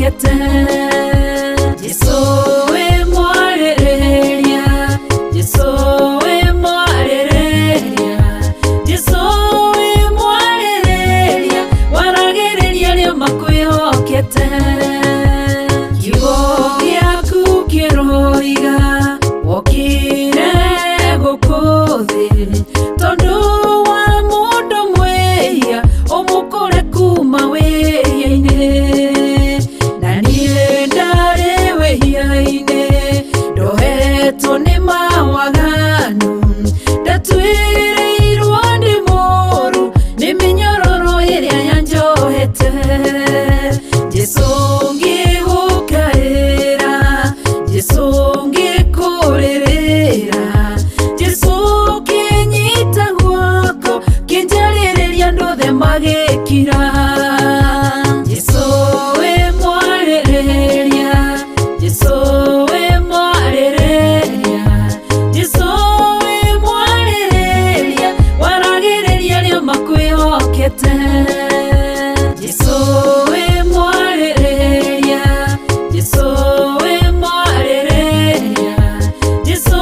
makwĩhokete. Jesũ wĩ mwarĩrĩria, Jesũ wĩ mwarĩrĩria, Jesũ wĩ mwarĩrĩria, waragĩrĩria arĩa makwĩhokete. Kiugo gĩaku kĩroiga wokire gũkũ thĩ tondũ wa mũndũ mwĩhia ũmũkũre kuma wĩhia-inĩ. Na niĩ ndarĩ wĩhia-inĩ ndohetwo nĩ mawaganu, ndatuĩrĩirwo nĩ mũũru nĩ mĩnyororo ĩrĩa yanjohete. Jesũ ngĩgũkaĩra, Jesũ ngĩkũrĩrĩra, Jesũ kĩnyita guoko kĩnjarĩrĩria andũ othe magĩkira. Jesũ wĩ mwarĩrĩria, Jesũ wĩ mwarĩrĩria, Jesũ wĩ mwarĩrĩria, waragĩrĩria arĩa makwĩhokete. Jesũ wĩ mwarĩrĩria, Jesũ wĩ mwarĩrĩria, Jesũ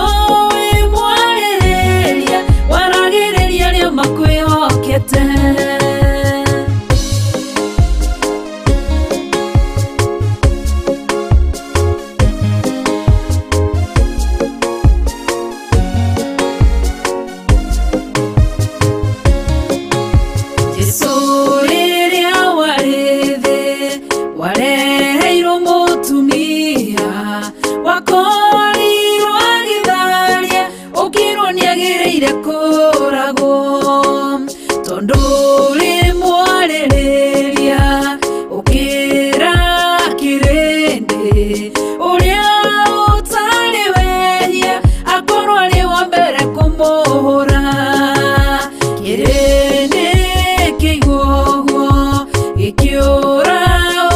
wĩ mwarĩrĩria, waragĩrĩria arĩa makwĩhokete. Jesũ rĩrĩa warĩ thĩ wareheirwo mũtumia wakorirwo agĩtharia ũkĩrwo nĩagĩrĩire kũragwo tondũ ũrĩ mwarĩrĩria ũkĩra kĩrĩndĩ ũrĩa ũtarĩ wehia akorwo arĩ wa mbere kũmũhũra. Kĩrĩndĩ kĩigua ũguo gĩkĩũra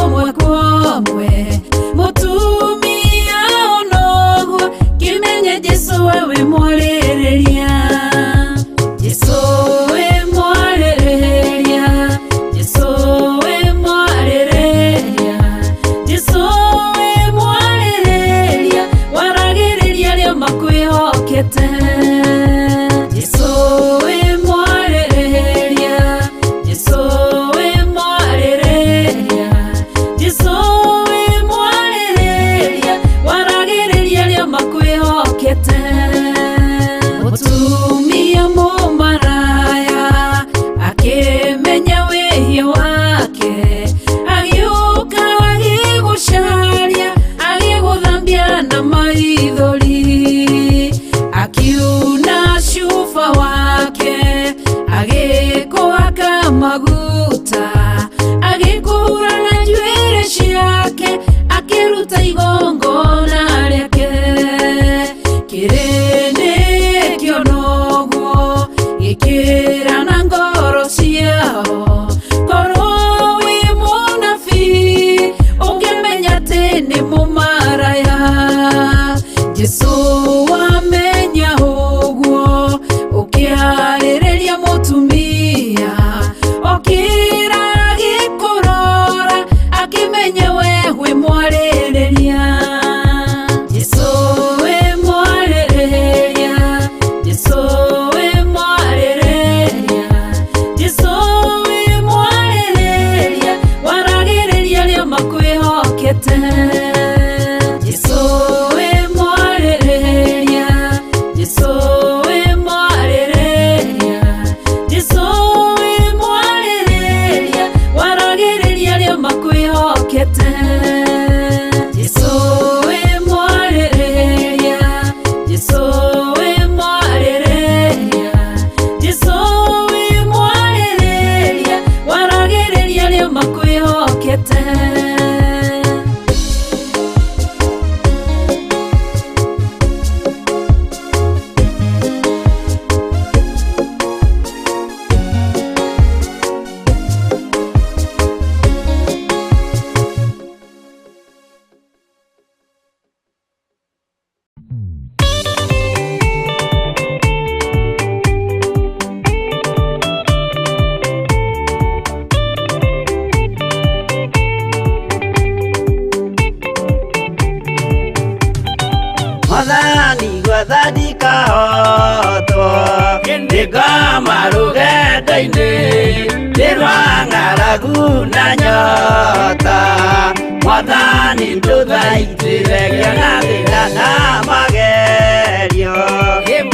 ũmwe kwa ũmwe, mũtumia ona ũguo kĩmenye Jesũ we wĩ mwarĩrĩria. Jesũ wĩ mwarĩrĩria, Jesũ wĩ mwarĩrĩria, Jesũ wĩ mwarĩrĩria, waragĩrĩria arĩa makwĩhokete. Jesũ wĩ mwarĩrĩria, Jesũ wĩ mwarĩrĩria, Jesũ wĩ mwarĩrĩria, waragĩrĩria arĩa makwĩhokete. Mũtumia mũmaraya akĩmenya wĩhia wake, agĩũka agĩgũcaria, agĩgũthambia na maithori, akiuna cuba wake, agĩkũhaka maguta, agĩkũhura na njuĩrĩ ciake, akĩruta igongona rĩake. Kĩrĩndĩ kĩona ũguo gĩkĩra na ngoro ciao, korwo wĩ mũnabii ũngĩmenya atĩ nĩ mũmaraya. Jesũ wamenya ũguo ũkĩarĩrĩria mũtumia, okĩra agĩkũrora akĩmenya we wĩ mwarĩrĩria. Jesũ wĩ mwarĩrĩria, Jesũ wĩ mwarĩrĩria, Jesũ wĩ mwarĩrĩria, waragĩrĩria arĩa makwĩhokete. Jesũ wĩ mwarĩrĩria, Jesũ wĩ mwarĩrĩria, Jesũ wĩ mwarĩrĩria, waragĩrĩria arĩa makwĩhokete. Jesũ wĩ mwarĩrĩria, Jesũ wĩ mwarĩrĩria, Jesũ wĩ mwarĩrĩria, waragĩrĩria arĩa makwĩhokete. Gwatha ndikahotwo Nĩngoma rũgendo-inĩ Nĩ rwa ng'aragu na nyota Mwathani ndũthaitĩre ngĩona thĩna na magerio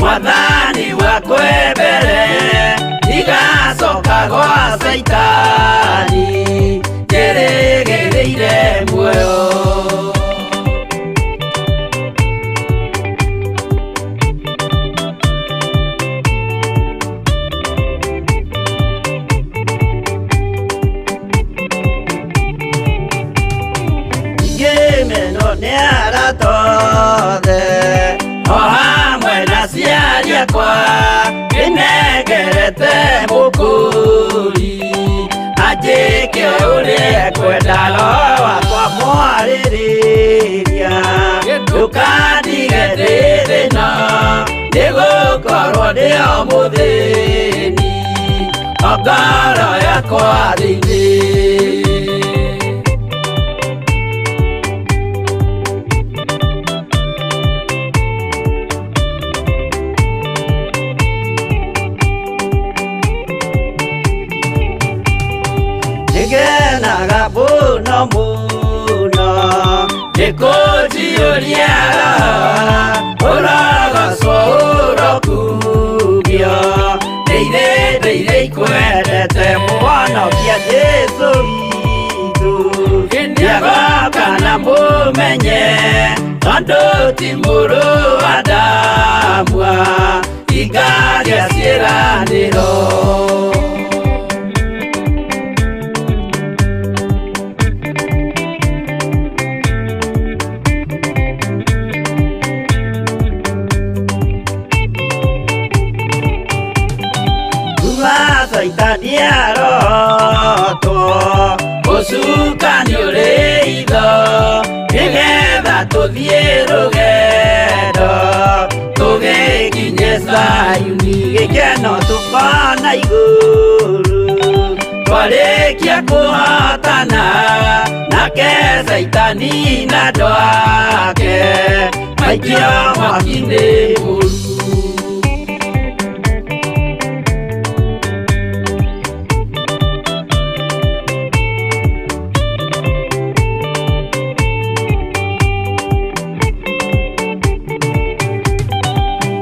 Mwathani wakwe mbere Ndigacoka gwa Caitani Njĩrĩgĩrĩire muoyo. Ngĩmenwo nĩ arata othe o hamwe na aciari akwa ndĩnengerete mũkũri anjĩke ũrĩa ekwenda roho wakwa mwarĩrĩria ndũkandige ndĩ thĩna nĩgũkorwo ndĩ o mũthĩni o ngoro yakwa thĩinĩ. Nĩngenaga mũno mũno nĩkũnjiyũria ũrogocwo ũrokumio ndĩire ndĩire ikwendete mũhonokia Jesũ witũ nĩagoka na mũmenye tondũ ti mũrũ wa Adamu ingaria ciĩranĩro. Kuma Caitani arotwo ũcukani ũrĩ itho nĩgetha tũthiĩ rũgendo tũgĩkinye Zayuni gĩkeno tũkona igũrũ twarĩkia kũhotana nake Caitani na andũ ake maikio mwaki-inĩ mũru.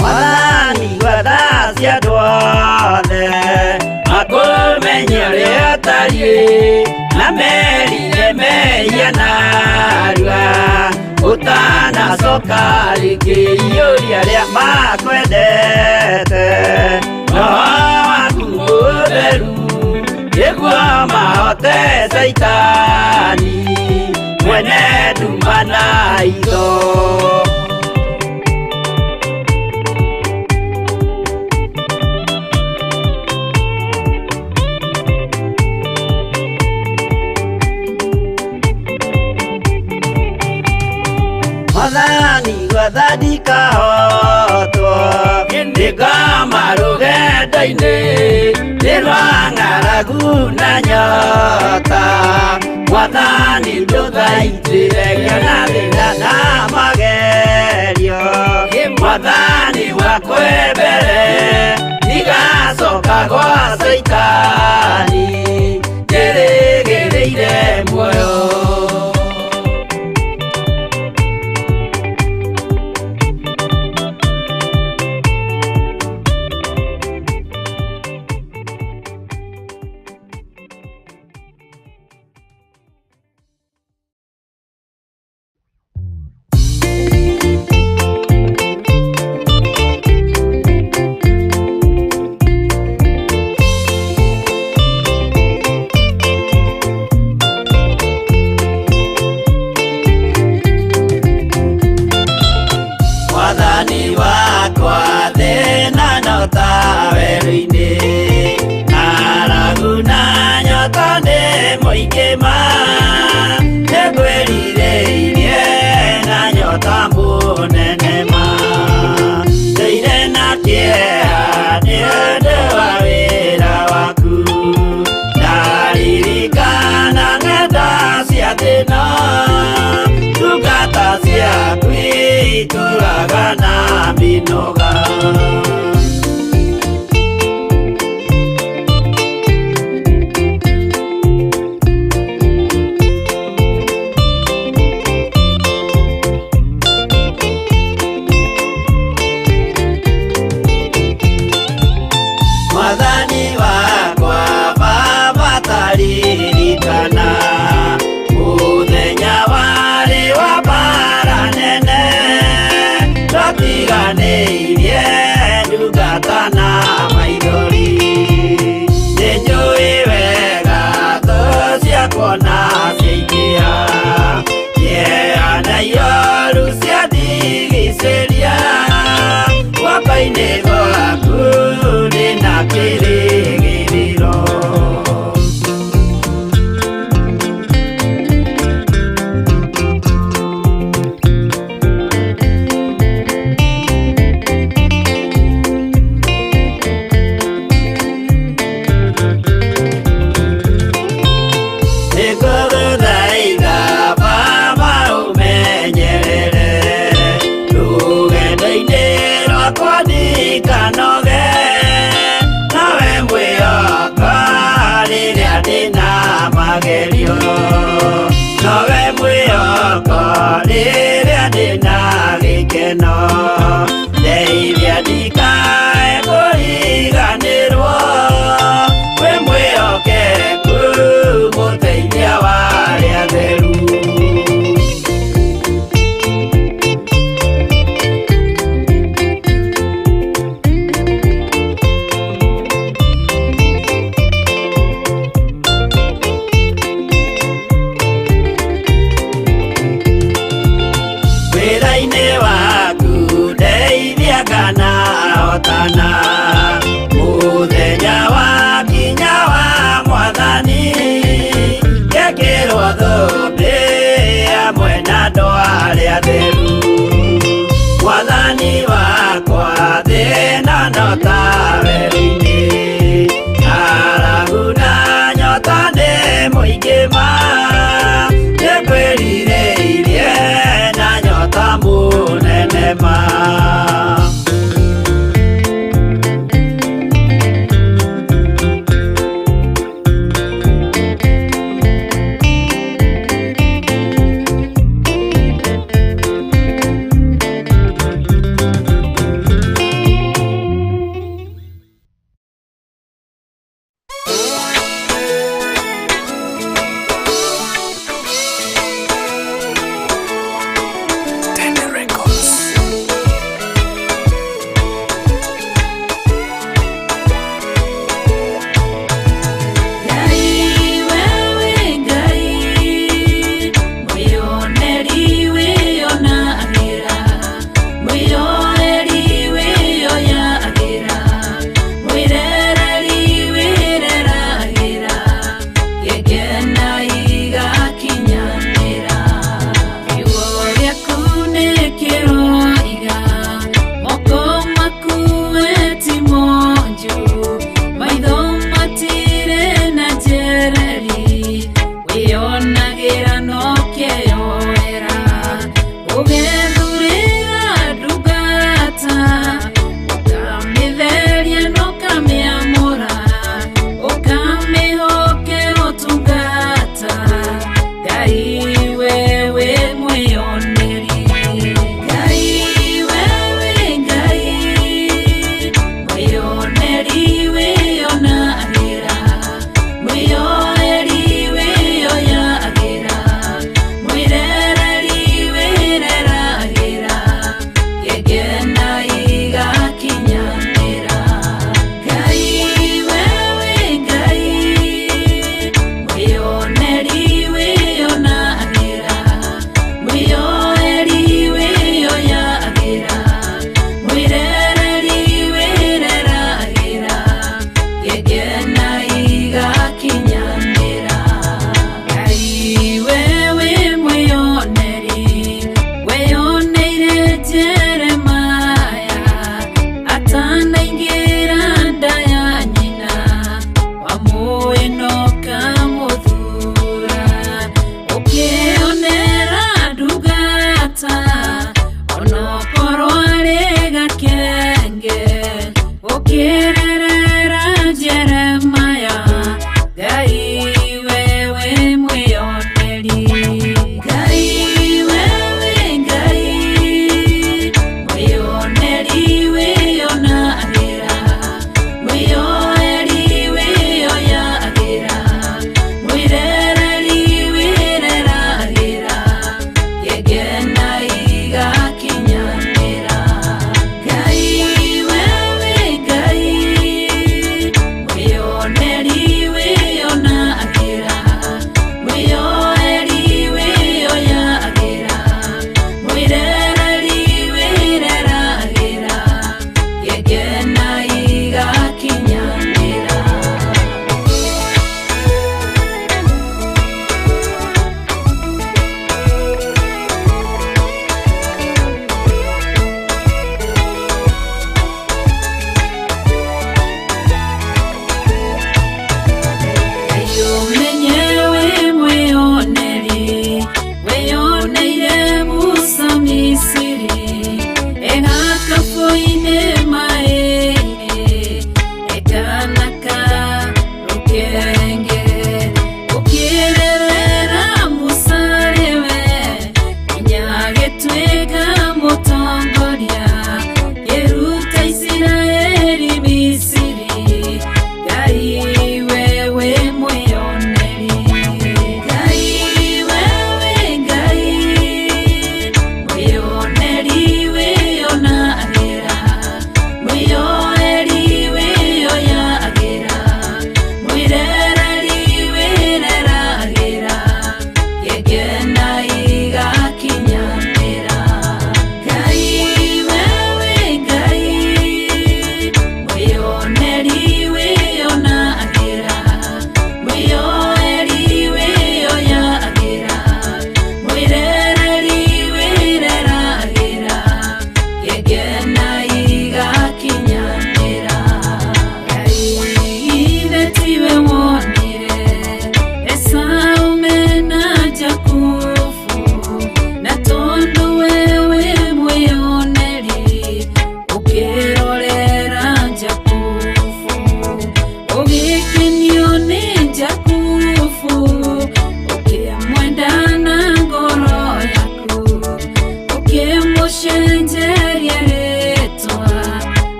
Mwathani gwatha cia andũ othe makũmenye ũrĩa ũtariĩ na merire mehia narua ũtanacoka rĩngĩ iyũria arĩa makwendete roho waku mũtheru nĩguo mahote Caitani mwene nduma na itho. Mwathani gwatha ndikahotwo nĩngoma rũgendo-inĩ nĩ rwa ng'aragu na nyota Mwathani ndũthaitĩre ngĩona thĩna na magerio Mwathani wakwe mbere ndigacoka gwa Caitani njĩrĩgĩrĩire muoyo. Mwathani wakwa thĩna no ta werũ-inĩ ng'aragu na nyota nĩ mũingĩ ma nĩngwĩrirĩirie na nyota mũnene ma ndũire na kĩeha nĩ ũndũ wa wĩra waku ndaririkana ng'enda cia thĩna ndungata ciaku itũraga na mbia. Ndingĩnoga. Mwathani wakwa Baba taririkana mũthenya warĩ wa mbara nene, twatiganĩirie ndungata na maithori. Nĩnjũĩ wega thũ ciakwa na ciaingĩha, kĩeha na ioru ciandigicĩria, guoko-inĩ gwaku ndĩna kĩrĩgĩrĩro. Nĩngũgũthaitha Baba ũmenyerere rũgendo-inĩ rwakwa ndikanoge, nawe mwĩhoka rĩrĩa ndĩna magerio, nowe mwĩhoko rĩrĩa ndĩna gĩkeno, ndeithia ndikae kũriganĩrwo, wĩ mwĩhokeku mũteithia wa arĩa atheru. Wĩra-inĩ waku ndeithia kana hotana, mũthenya wa kinya wa Mwathani, ngekĩrwo thũmbĩ hamwe na andũ arĩa atheru. Mwathani wakwa thĩna no ta werũ-inĩ, ng'aragu na nyota nĩ mũingĩ ma, nĩngwĩrirĩirie na nyota mũnene ma. Tende Records. Ngai wewe Ngai, mwĩoneri wĩonagĩra, mwĩyoeri wĩyoyagĩra, mwĩrereri wĩreragĩra, gĩkena igakinyanĩra. Kiugo gĩaku nĩ kĩroiga, moko maku we ti monju, maitho matirĩ na njereri, wĩonagĩra no kĩyoera. Ũgethurĩra ndungata, ũkamĩtheria na ũkamĩamũra, ũkamĩhokera ũtungata.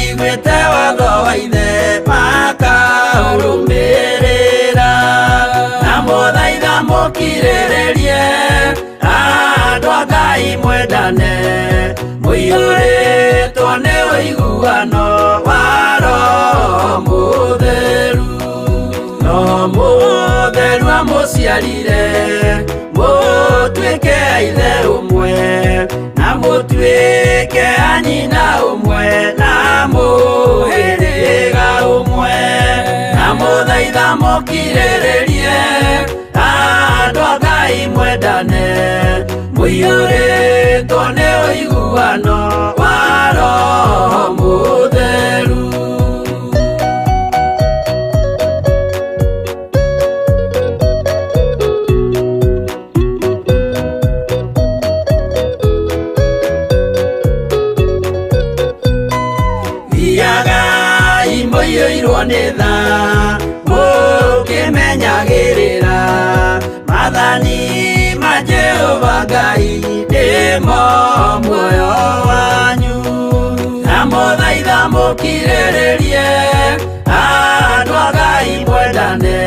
Maiguĩte watho wa ithe makaũrũmĩrĩra. Na mũthaitha mũkirĩrĩrie, andũ a Ngai mwendane, mũiyũrĩtwo nĩ ũiguano wa Roho Mũtheru. Roho Mũtheru amũciarire, mũtuĩke a ithe ũmwe, na mũtuĩke a nyina ũmwe, na mũhĩrĩga ũmwe. Na mũthaitha mũkirĩrĩrie, andũ a Ngai mwendane, mũiyũrĩtwo nĩ ũiguano wa Roho Mũtheru. Thiagai mũiyũirwo nĩ tha, mũkĩmenyagĩrĩra maathani ma Jehova Ngai nĩmo muoyo wanyu. Na mũthaitha mũkirĩrĩrie, andũ a Ngai mwendane,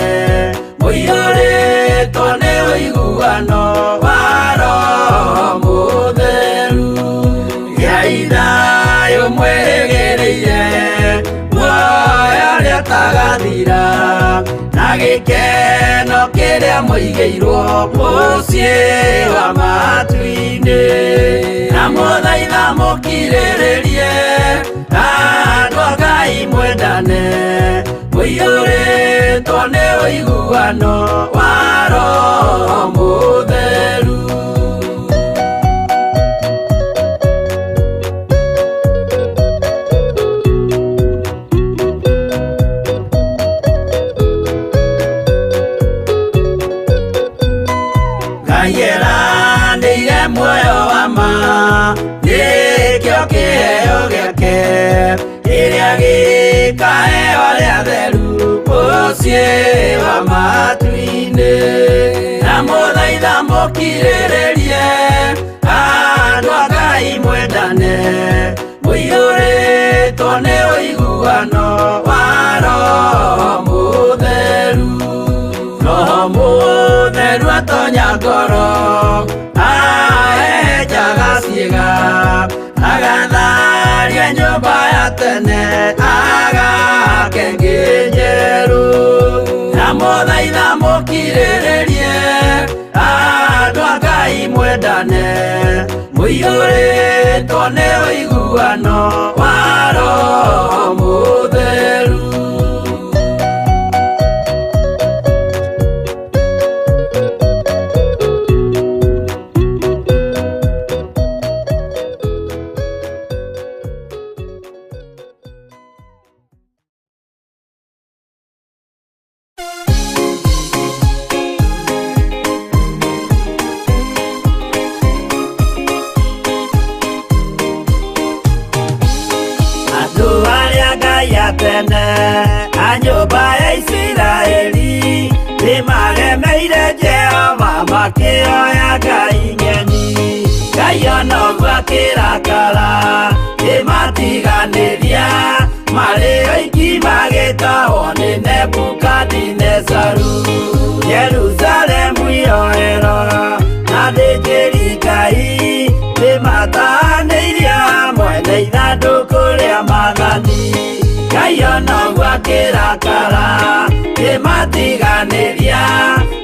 mũiyũrĩtwo nĩ ũiguano wa Roho Mũtheru. Gĩai thayũ mwĩrĩgĩrĩire, muoyo ũrĩa ũtagathira, na gĩkeno kĩrĩa mũigĩirwo mũciĩ wa matu-inĩ. Na mũthaitha mũkirĩrĩrie, andũ a Ngai mwendane, mũiyũrĩtwo nĩ ũiguano wa Roho Mũtheru. Ngai eranĩire muoyo wa ma, nĩkĩo kĩheo gĩake, kĩrĩa gĩkaheo arĩa atheru mũciĩ wa matu-inĩ. Na mũthaitha mũkirĩrĩrie, andũ a Ngai mwendane, mũiyũrĩtwo nĩ ũiguano wa Roho Mũtheru. Roho Mũtheru atonya ngoro, ahehenjaga ciĩga, agatharia nyũmba ya tene, agaka ĩngĩ njerũ. Na mũthaitha mũkirĩrĩrie, andũ a Ngai mwendane, mũiyũrĩtwo nĩ ũiguano wa Roho Mũtheru. Andũ arĩa Ngai a tene a nyũmba ya Isiraeli nĩmaremeire Jehova makĩoya ngai ng'eni. Ngai ona ũguo akĩrakara kĩmatiganĩria, marĩ oiki magĩtahwo nĩ Nebukadinezaru. Jerusalemu yoerwo na athĩnjĩri Ngai nĩmatahanĩirie hamwe na ithandũkũ rĩa maathani. Ngai ona ũguo akĩrakara kĩmatiganĩria,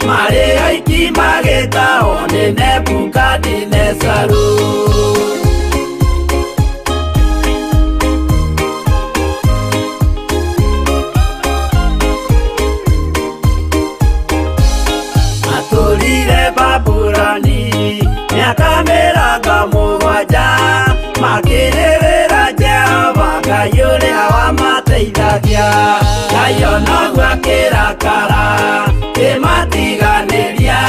marĩ oiki magĩtahwo nĩ Nebukadinezaru. Matũrire Babuloni mĩaka mĩrongo mũgwanja, makĩrĩrĩra Jehova Ngai ũrĩa wamateithagia. Ngai ona ũguo akĩrakara kĩmatiganĩria,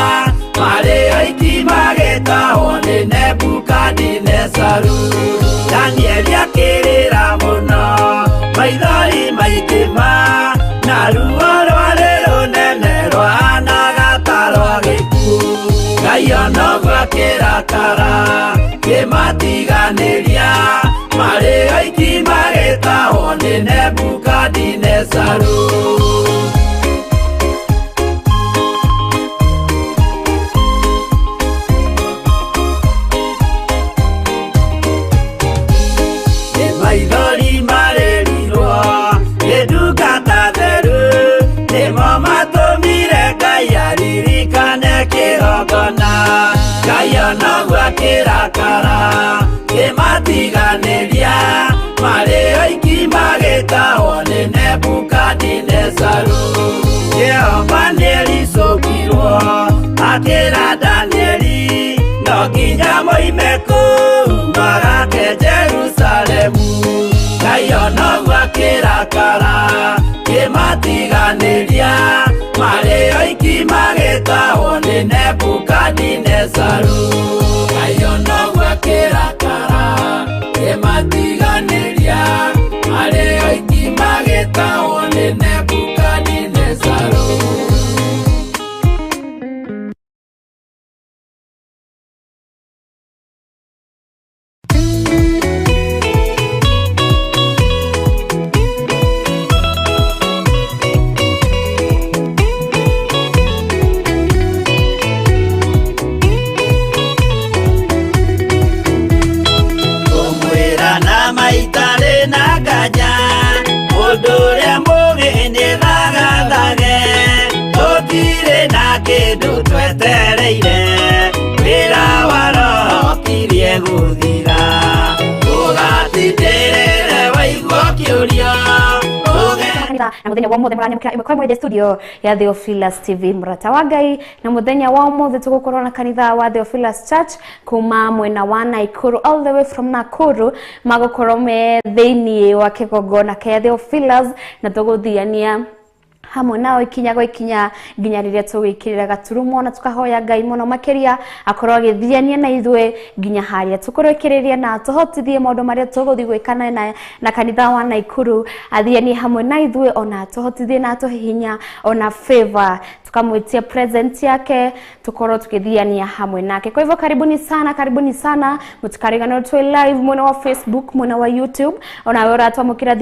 marĩ oiki magĩtahwo nĩ Nebukadinezaru. Danieli akĩrĩra mũno, maithori maingĩ ma, na ruo rwarĩ rũnene rwahanaga ta rwa gĩkuũ. Ngai ona ũguo akĩrakara kĩmatiganĩria, marĩ Marĩ oiki magĩtahwo nĩ Nebukadinezaru. Nĩ maithori marĩrirwo nĩ ndungata theru, nĩmo matũmire Ngai aririkane kĩgongona. Ngai onoguo akĩrakara kĩmatiganĩria, marĩ oiki magĩtahwo nĩ Nebukadinezaru. Jehova nĩericũkirwo akĩra Danieli, no nginya moime kũu magake Jerusalemu. Ngai onoguo akĩrakara kĩmatiganĩria, marĩ oiki magĩtahwo nĩ Nebukadinezaru. Ngai onoguo akĩrakara kĩmatiganĩria, marĩ oiki magĩtahwo nĩ Nebukadinezaru. Kũmwĩra na maitarĩ na nganja, mũndũ ũrĩa mũũgĩ nĩ thagathage, tũtirĩ na kĩndũ twetereire, wĩra wa Roho kirie gũthira. Ũgatindĩrĩre waigua ũkĩũrio, ũge Kanitha na muthenya wa umuthi mũranyamũkĩra ĩmwe kwa ĩmwe studio ya Theophilus TV, mũrata wa Ngai. Na muthenya wa umuthi tũgũkorwo na kanitha wa Theophilus Church kuma mwena wa Nakuru, all the way from Nakuru, magũkorwo me thĩiniĩ wa kĩgongona kĩa Theophilus, na tũgũthiania hamwe nao ikinya gwa ikinya nginya rĩrĩa tũgwĩkĩrĩra gaturumo, na tukahoya Ngai mũno makĩria akorwo agĩthiania na ithuĩ nginya harĩa tũkũrĩkĩrĩria na tũhotithie maũndũ marĩa tũgũthiĩ gwĩka na kanitha wa Nakuru, athianie hamwe na ithuĩ ona tũhotithie na atũhe hinya ona favor, tukamwitia present yake tukorwo tukithiania hamwe nake. Kwa hivyo karibuni sana, karibuni sana, mutikarigano twi live mwena wa Facebook, mwena wa YouTube, ona we ũratwamũkĩra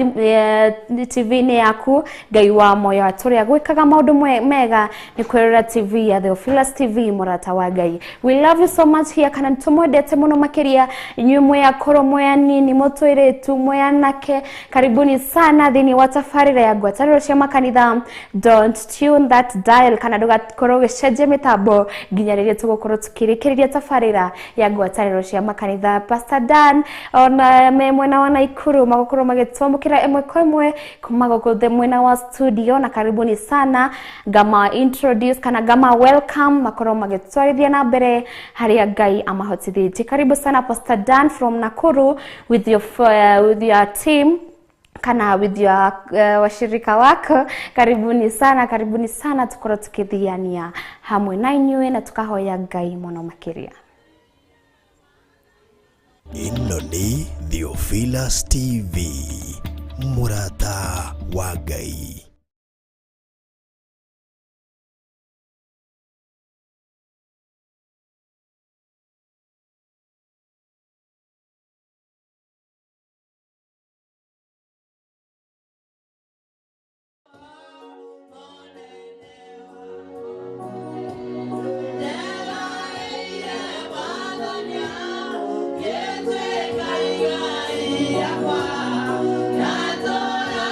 TV-inĩ yaku. Ngai wa moyo atũrĩa gwĩkaga maũndũ mega nĩ kwĩrora TV ya Theophilus TV, mũrata wa Ngai. We love you so much here, kana nĩtũmwendete mũno makĩria inyuĩ mwĩ akũrũ, mwĩ anini, mũtũirĩtu, mwĩ anake, karibuni sana thĩinĩ wa tabarĩra ya ngwatanĩro cia makanitha. Don't tune that dial, kana ndũgakorwo ũgĩcenjia mĩtambo nginya rĩrĩa tũgũkorwo tũkĩrĩkĩrĩria tabarĩra ya ngwatanĩro cia makanitha. Pastor Dan ona me mwena wa Nakuru magũkorwo magĩtwamũkĩra ĩmwe kwa ĩmwe kuma gũkũ mwena wa studio, na karibuni sana, ngama introduce kana ngama welcome makorwo magĩtwarithia na mbere harĩa Ngai amahotithĩtie. Karibu sana Pastor Dan from Nakuru with your team kana with your washirika wako. Karibuni sana, karibuni sana, tukorwo tukithiania hamwe na inyuĩ na tukahoya Ngai mũno makĩria. Ĩno nĩ Theophilus TV, mũrata wa Ngai. Yakwa, na tora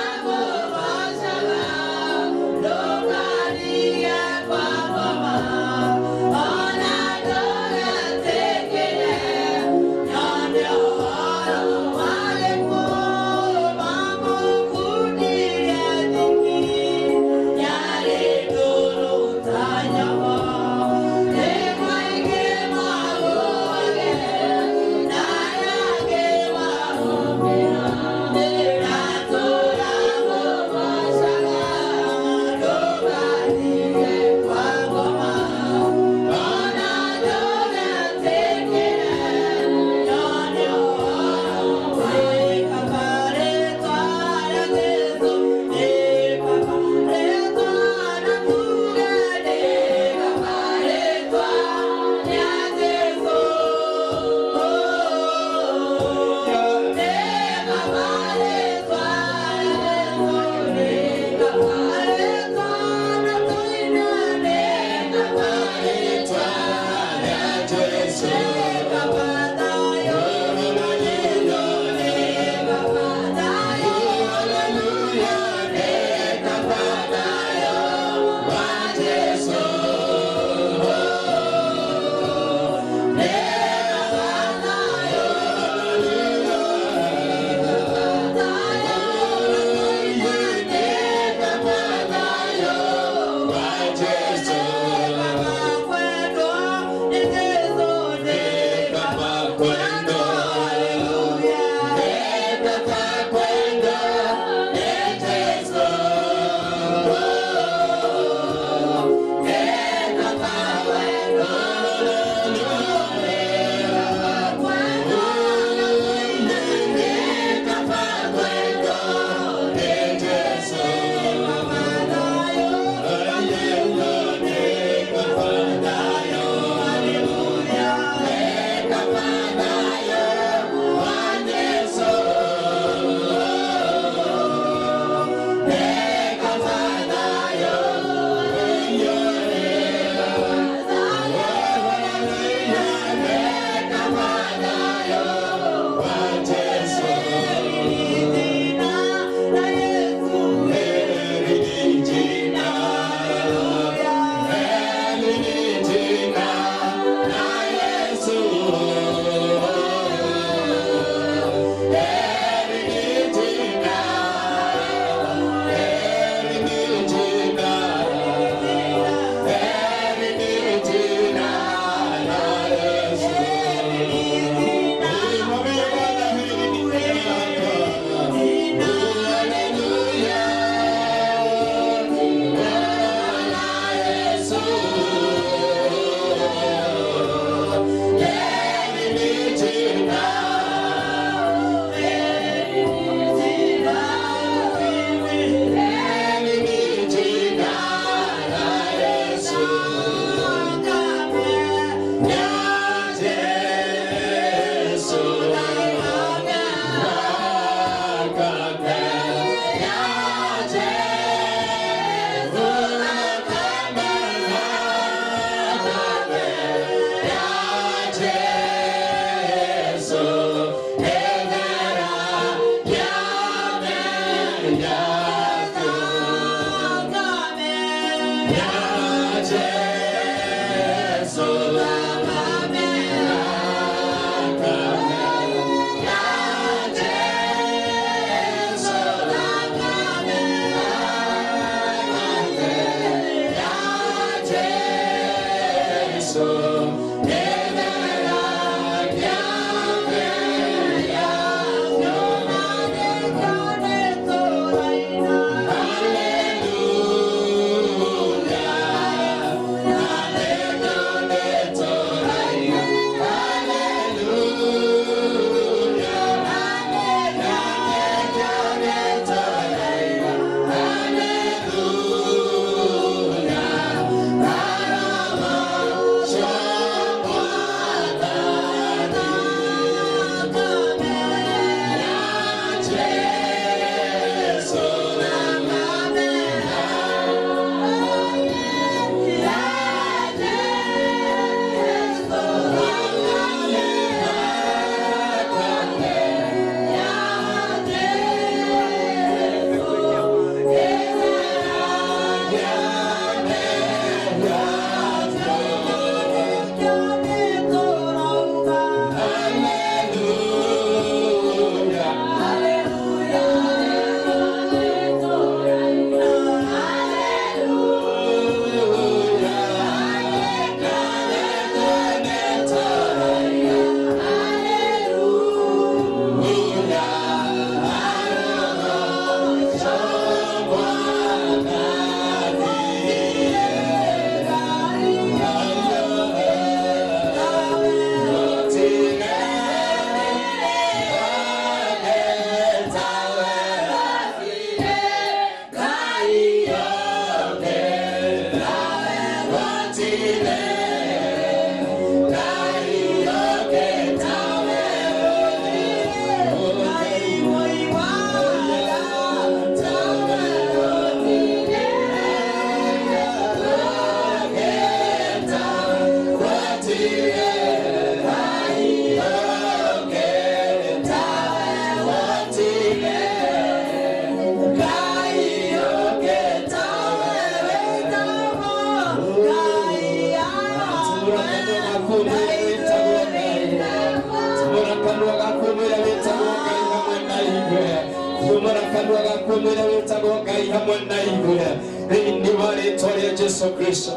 kanua gaku mwĩre wĩtagwo Ngai hamwe na ithuĩ thĩinĩ wa rĩtwa rĩa Jesu Kristo.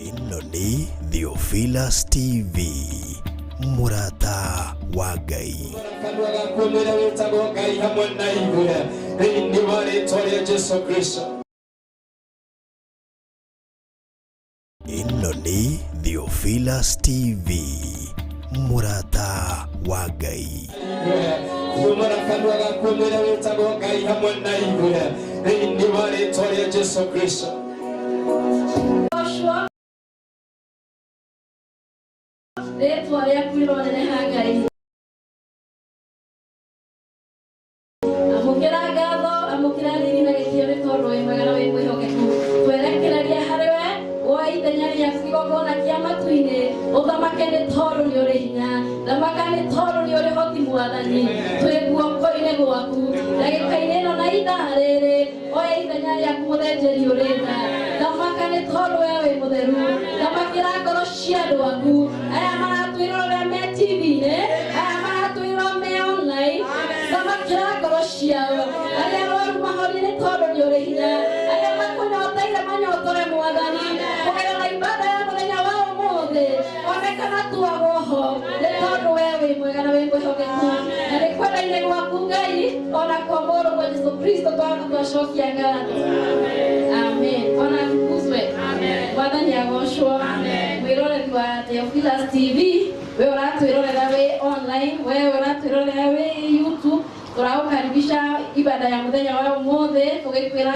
Ĩno nĩ Theophilus TV, mũrata wa Ngai. Kanua gaku mwĩre wĩtagwo Ngai hamwe na ithuĩ thĩinĩ wa rĩtwa rĩa Jesu Kristo. Ĩno nĩ Theophilus TV, mũrata wa Ngai. Kumara kanua gaku mwĩre wĩtagwo Ngai hamwe na ithuĩ thĩinĩ wa rĩtwa rĩa Jesu Kristo. Joshua rĩtwa rĩaku rĩroneneha Ngai. Amũkĩra ngatho, amũkĩra riri na gĩtĩo nĩ tondũ wĩ mwega na wĩ mwĩhokeku. Twerekereria harĩ we woe ithenya rĩaku igongona kĩa matu-inĩ, ũthamake nĩ tondũ nĩ ũrĩ hinya, thamaka nĩ tondũ nĩ ũrĩ hoti Mwathani. Twĩ guoko-inĩ gwaku ndagĩka-inĩ ĩno na ithaa rĩrĩ, oya ithenya rĩaku mũthĩnjĩri ũrĩ tha. Thamaka nĩ tondũ we wĩ mũtheru, thamakĩra ngoro cia andũ aku aya maratwĩrorera me TV-inĩ, aya maratwĩrora me online, thamakĩra ngoro ciao. Arĩa arwaru mahonie nĩ tondũ nĩ ũrĩ hinya, arĩa makũnyoteire manyotore Mwathani kũgerera ibada ya mũthenya wa ũmũthĩ, onekana tuagwo ho nĩ tondũ we wĩ mwega na wĩ mwĩhokeku, na nĩ kwenda-inĩ gwaku Ngai ona kwa mũrũ kwa Jesu Kristo twacokia ngatho. Amen. Ona atukuzwe. Mwathani agocwo. Mwĩroreri wa Theophilus TV, we ũratwĩrorera wĩ online, we ũratwĩrorera wĩ YouTube, tũragũkaribisha ibada ya mũthenya wa ũmũthĩ tũgĩkwĩra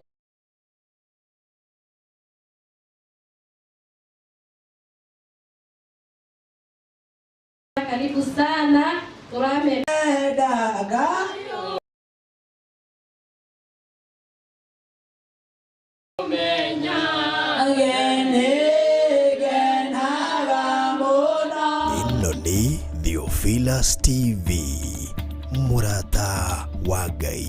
karibu sana tũrame Daga. Ĩno nĩ Theophilus TV, mũrata wa Ngai.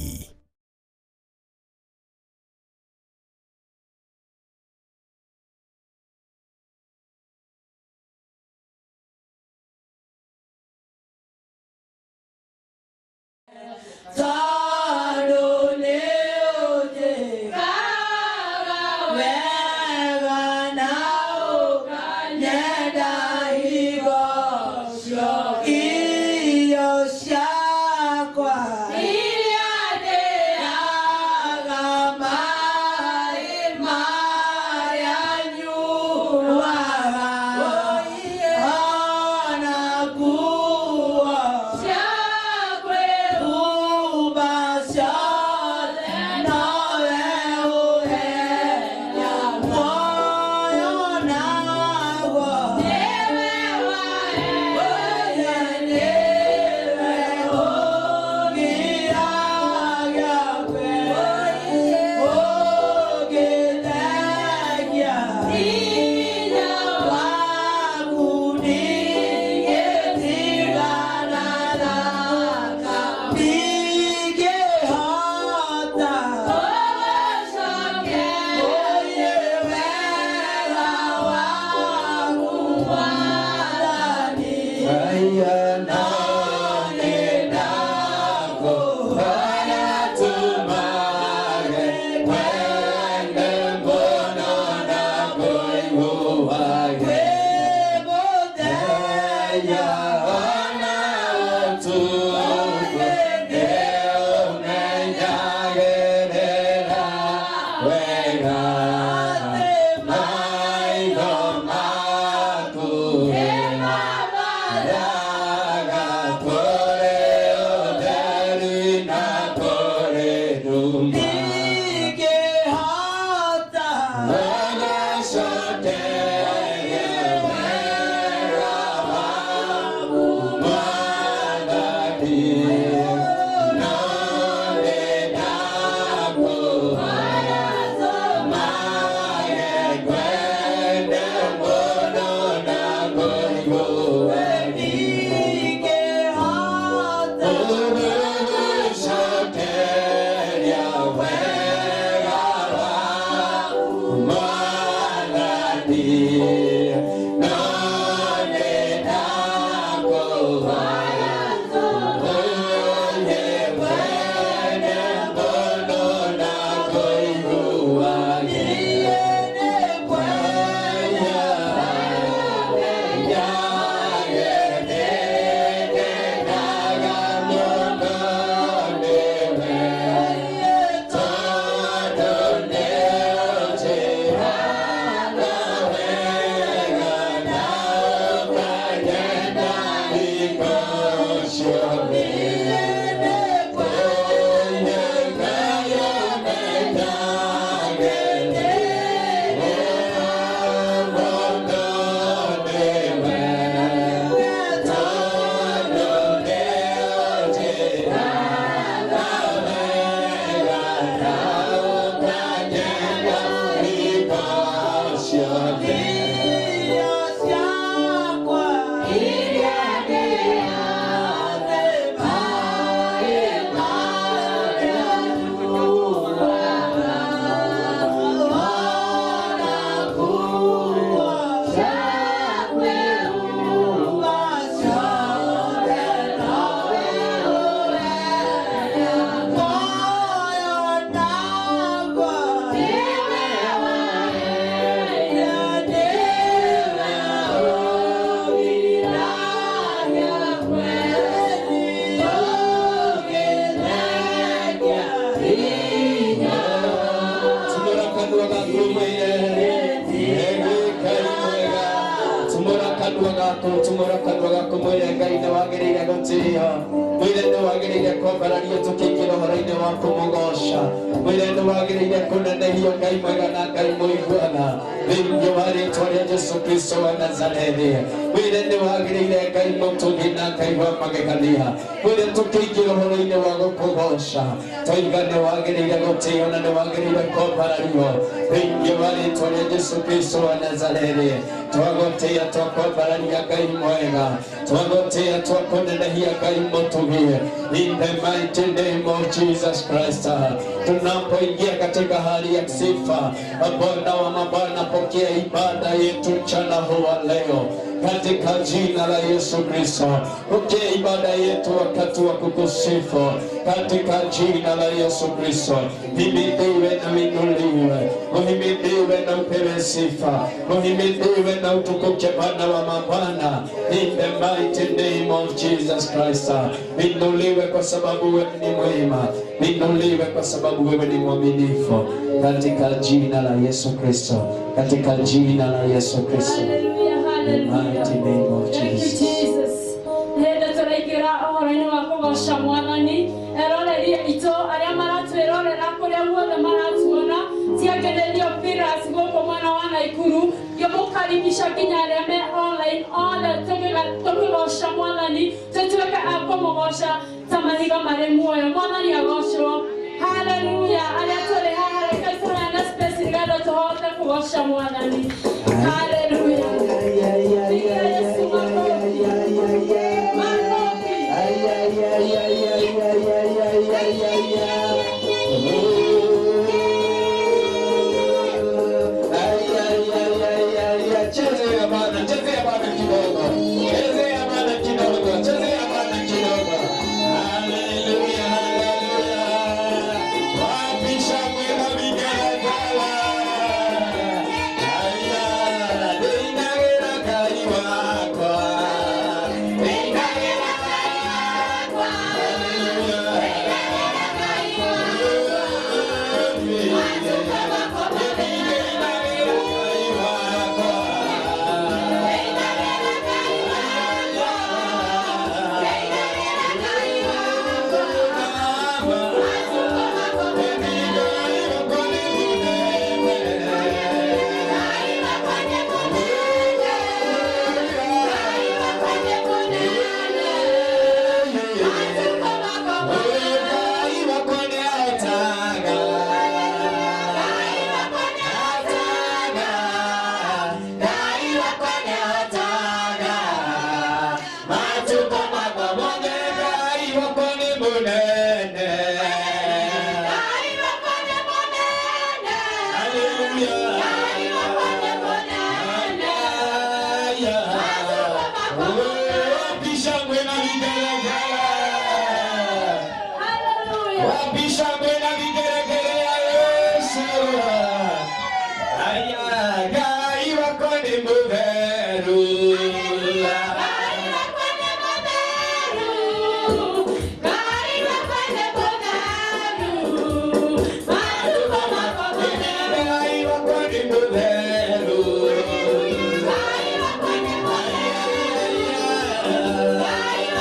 Tondũ nĩ ũnjĩkaga wega na ũkanyenda hingo ciothe. Irio ciakwa iria ndĩaga, maĩ marĩa nyuaga, ona nguo ciakwĩhumba ciothe nowe ũheaga muoyo naguo. Oye nĩwe ũngiragia ũngĩndegia waku ndingĩtigana naka, ndingĩhota Oye wega waku Mwathani. Ndingĩhota Tumora kanwa gaku mwĩre Ngai nĩ wagĩrĩire gũtĩĩo, mwĩre nĩ wagĩrĩire kwambarario tũkĩingĩra ũhoro-inĩ wa kũmũgoca, mwĩre nĩ wagĩrĩire kũnenehio Ngai mwega na Ngai mũiguana thĩinĩ wa rĩtwa rĩa Jesũ Kristo wa Nazarethi, mwĩre nĩ wagĩrĩire Ngai mũtũgi na Ngai wa magegania, mwĩre tũkĩingĩra ũhoro-inĩ wa gũkũgoca toiga nĩ wagĩrĩire gũtĩĩo na nĩ wagĩrĩire kwambarario thĩinĩ wa rĩtwa rĩa Jesũ Kristo wa Nazarethi. Twagũtĩĩa twakwambararia Ngai mwega, twagũtĩĩa twakũnenehia Ngai mũtugi, in the mighty name of Jesus Christ. Tunapoingia katika hali ya sifa, Bwana wa mabwana, pokea ibada yetu mchana huu wa leo katika jina la Yesu Kristo. Pokea ibada yetu wakati wa kukusifu katika jina la Yesu Kristo. Himidiwe na uinuliwe, uhimidiwe na upewe sifa, uhimidiwe na utukuke Bwana wa mabwana, in the mighty name of Jesus Christ. Inuliwe kwa sababu wewe ni mwema, inuliwe kwa sababu wewe ni mwaminifu, katika jina la Yesu Kristo, katika jina la Yesu Kristo. Hallelujah, The mighty name of Thank you, Jesus. Jesus. Hĩndĩ tũraingĩra ũhoro-inĩ wa kũgoca Mwathani, eroreria itũ arĩa maratwĩrorera kũrĩa guothe maratuona, tiangenerio Piras gũkũ mwena wa Naikuru, ngĩmũkaribisha nginya arĩa me online othe tũkĩgoca Mwathani, tũtuĩke a kũmũgoca ta mahiga marĩ muoyo. Mwathani agocwo. Hallelujah. Arĩa tũrĩ haha reke tũheane space nĩgetha tũhote kũgoca Mwathani. Hallelujah. Piga Yesu makofi. Makofi. Chezea Bwana, chezea Bwana kidogo, chezea Bwana kidogo, chezea Bwana kidogo. Haleluya, haleluya. Wapi shangwe na vigelegele? Haya, ndinagera Ngai wakwa, ndinagera Ngai wakwa. Haleluya. Hallelujah. Wapi shangwe na vigelegele ya Yesu? Aya, Ngai wakwa ni mũtheru. Ngai wakwa ni mũtheru. Aya,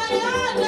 Thank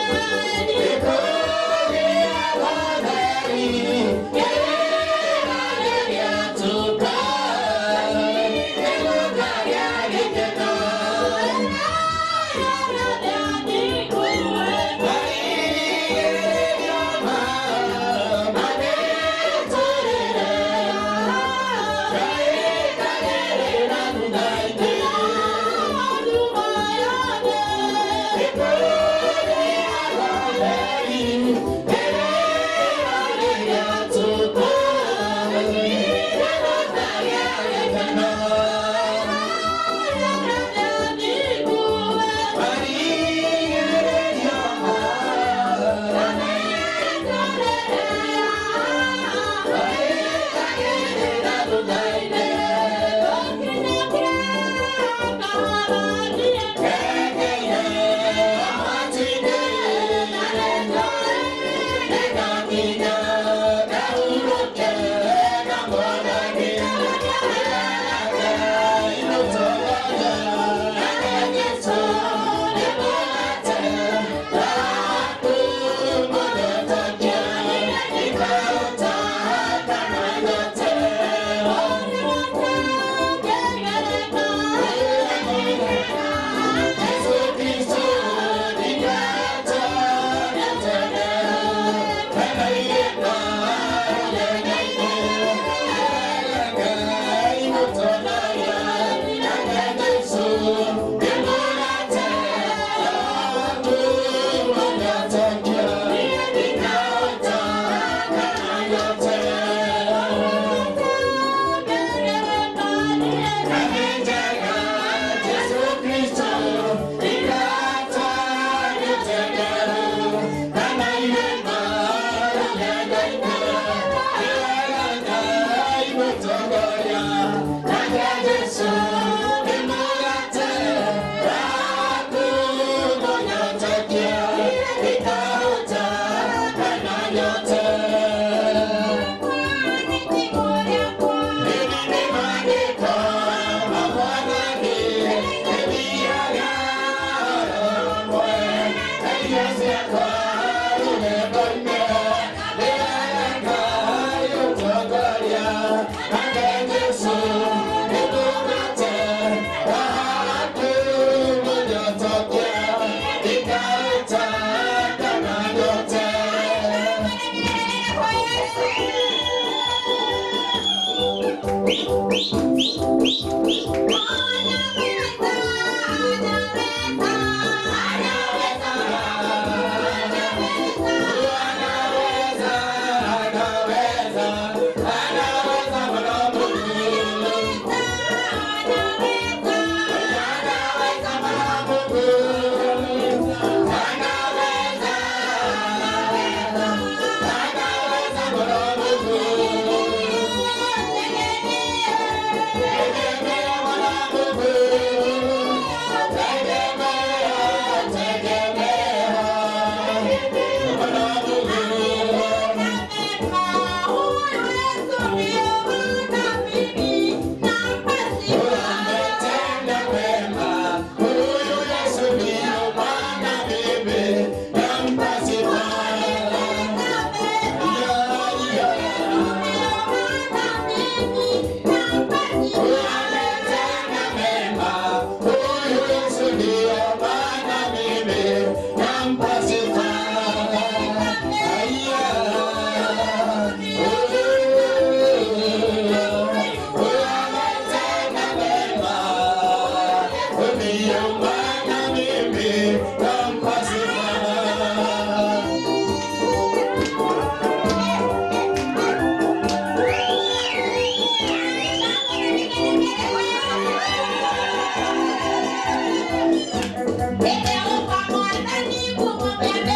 you.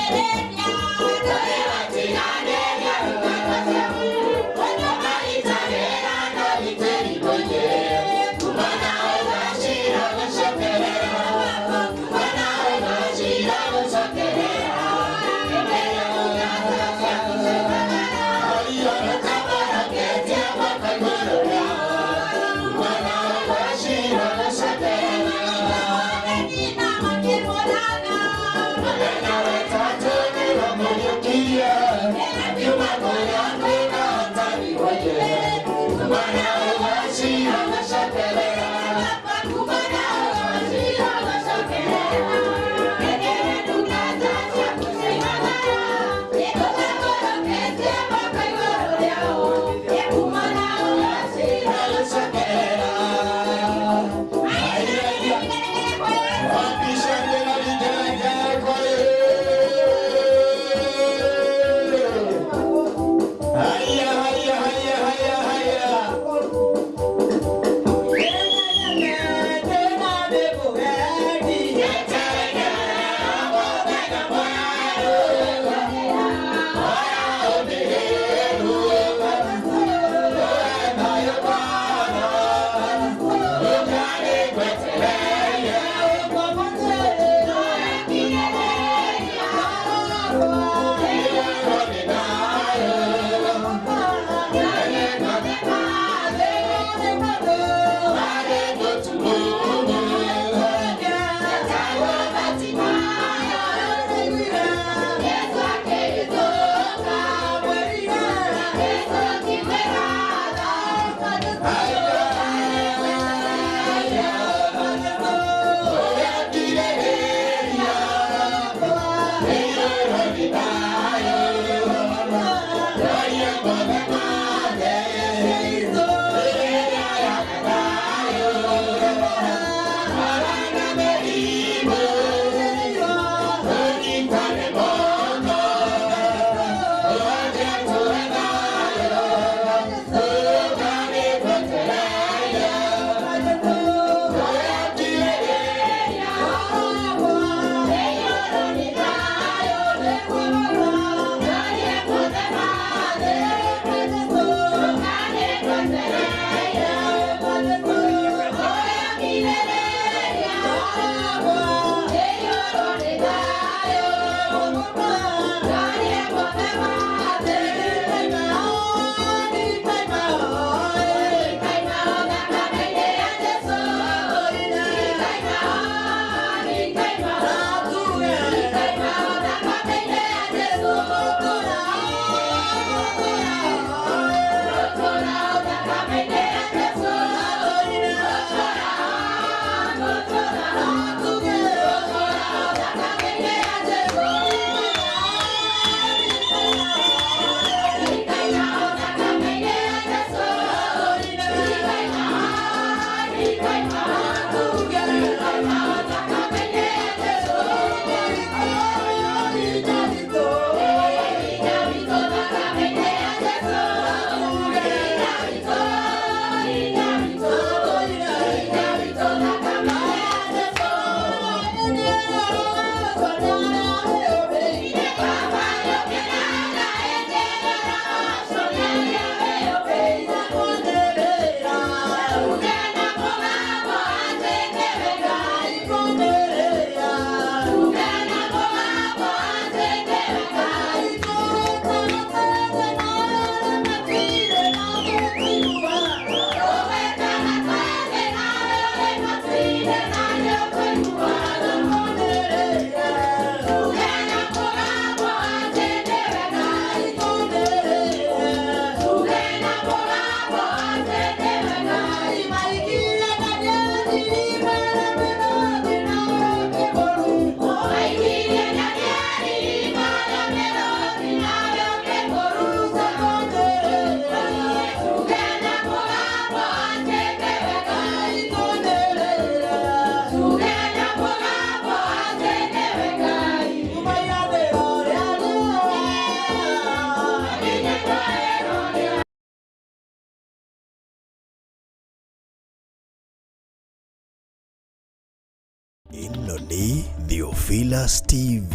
Ĩno nĩ Theophilus TV,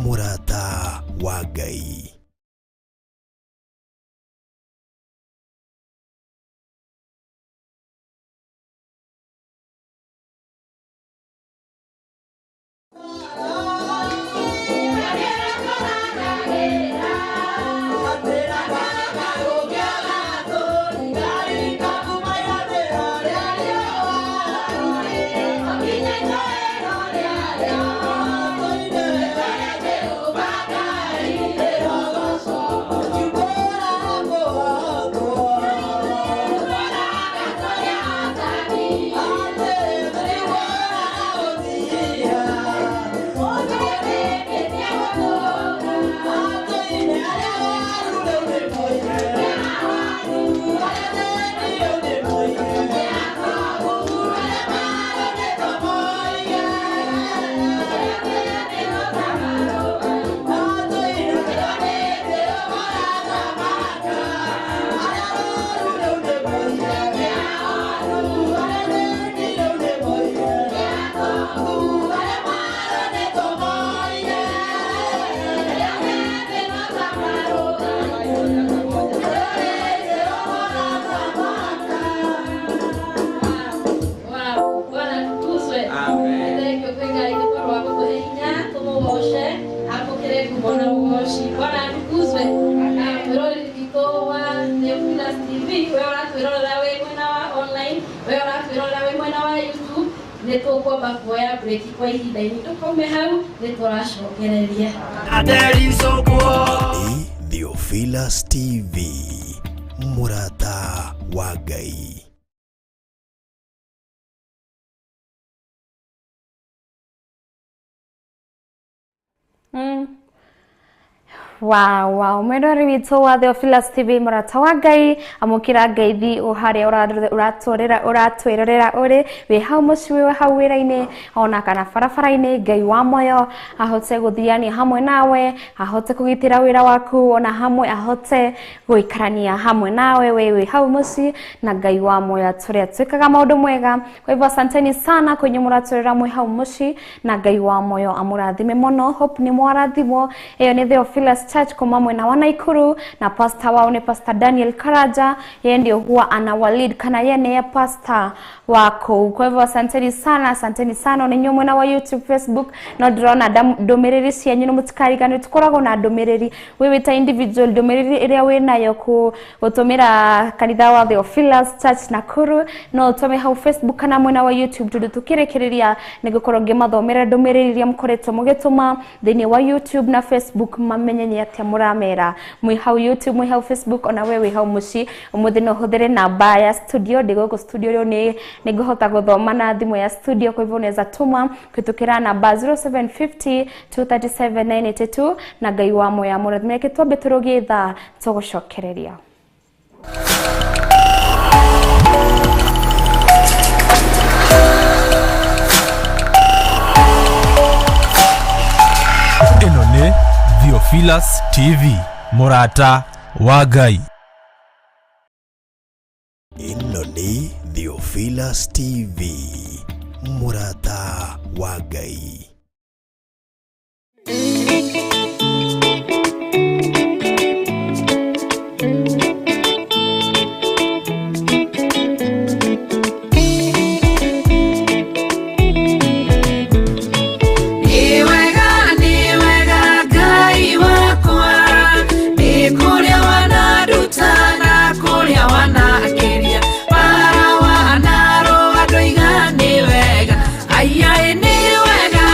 mũrata wa Ngai. Nĩtũkwamba kuoya break kwa ihinda inini tũkaume hau nĩtũracokereria. Nĩ Theophilus TV, mũrata wa Ngai. Wow, wow. Mwĩroreri witũ wa Theophilus TV, mũrata wa Ngai, amũkĩra ngeithi o harĩa ũratũrĩra, ũratwĩrorera ũrĩ wĩ hau mũciĩ, wĩ hau wĩra-inĩ, ona kana barabara-inĩ. Ngai wa moyo ahote gũthiania hamwe nawe, ahote kũgitĩra wĩra waku, ona hamwe ahote gũikarania hamwe nawe wĩ hau mũciĩ, na Ngai wa moyo atũrĩa twĩkaga maũndũ mwega. Kwa hivyo asanteni sana kwenye mũratũrĩra mwĩ hau mũciĩ, na Ngai wa moyo amũrathime mũno. Hope nĩ mwarathimwo. Ĩyo nĩ Theophilus Church kuma mwena wa Nakuru, na pastor wao ni Pastor Daniel Karaja. Yeye ndio huwa anawalead, kana yeye ndiye pastor wako. Kwa hivyo asanteni sana, asanteni sana ona inyuĩ mwena wa YouTube, Facebook. No ndĩrona ndũmĩrĩri cianyu, nĩ mũtikariganĩrwo tũkoragwo na ndũmĩrĩri wĩ wĩ ta individual, ndũmĩrĩri ĩrĩa wĩ nayo gũtũmĩra kanitha wa Theophilus Church Nakuru, no ũtũme hau Facebook kana mwena wa YouTube. Tondũ tũkĩrĩkĩrĩria nĩ ngũkorwo ngĩmathomera ndũmĩrĩri iria mũkoretwo mũgĩtũma thĩinĩ wa YouTube na Facebook, mamenye nĩ atĩa mũramera mwĩ hau YouTube, mwĩ hau Facebook, ona we wĩ hau mũciĩ. Ũmũthĩ no ũhũthĩre namba ya studio. Ndĩ gũkũ studio rĩu, nĩ ngũhota gũthoma na thimũ ya studio. Kwa hivyo unaweza tuma kũhĩtũkĩra namba 0750 237 982, na Ngai wa moya mũrathime. Reke twambe tũrũgie thaa, tũgũcokereria. Ĩno nĩ Theophilus TV, mũrata wa Ngai. Ĩno nĩ Theophilus TV, mũrata wa Ngai. Nĩ wega, nĩ wega, Ngai wakwa, nĩ kũrĩa wananduta na kũrĩa wanakĩria, bara wanarũa ndoiga nĩ wega. Aiaĩ, nĩ wega,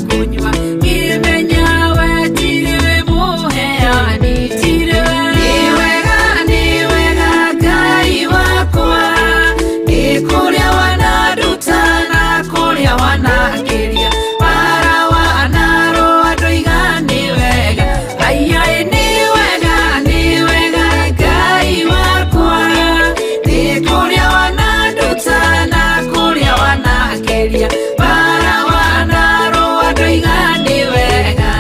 kũnyua ngĩmenya we tirĩ mũheani tirĩ nĩ wega nĩ wega Ngai wakwa nĩ kũrĩa wananduta na kũrĩa wanakĩria bara wanarũa ndoiga nĩ wega aiai nĩ wega nĩ wega Ngai wakwa nĩ kũrĩa wananduta na kũrĩa wanakĩria bara wanarũa ndoiga nĩ wega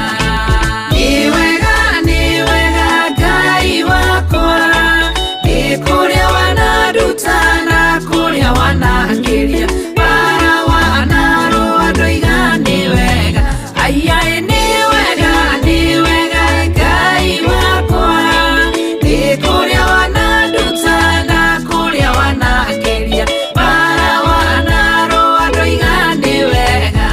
nĩ wega nĩ wega Ngai wakwa nĩ kũrĩa wananduta na kũrĩa wanakĩria bara wanarũa ndoiga nĩ wega aiai nĩ wega nĩ wega Ngai wakwa nĩ kũrĩa wananduta na kũrĩa wanakĩria bara wanarũa ndoiga nĩ wega.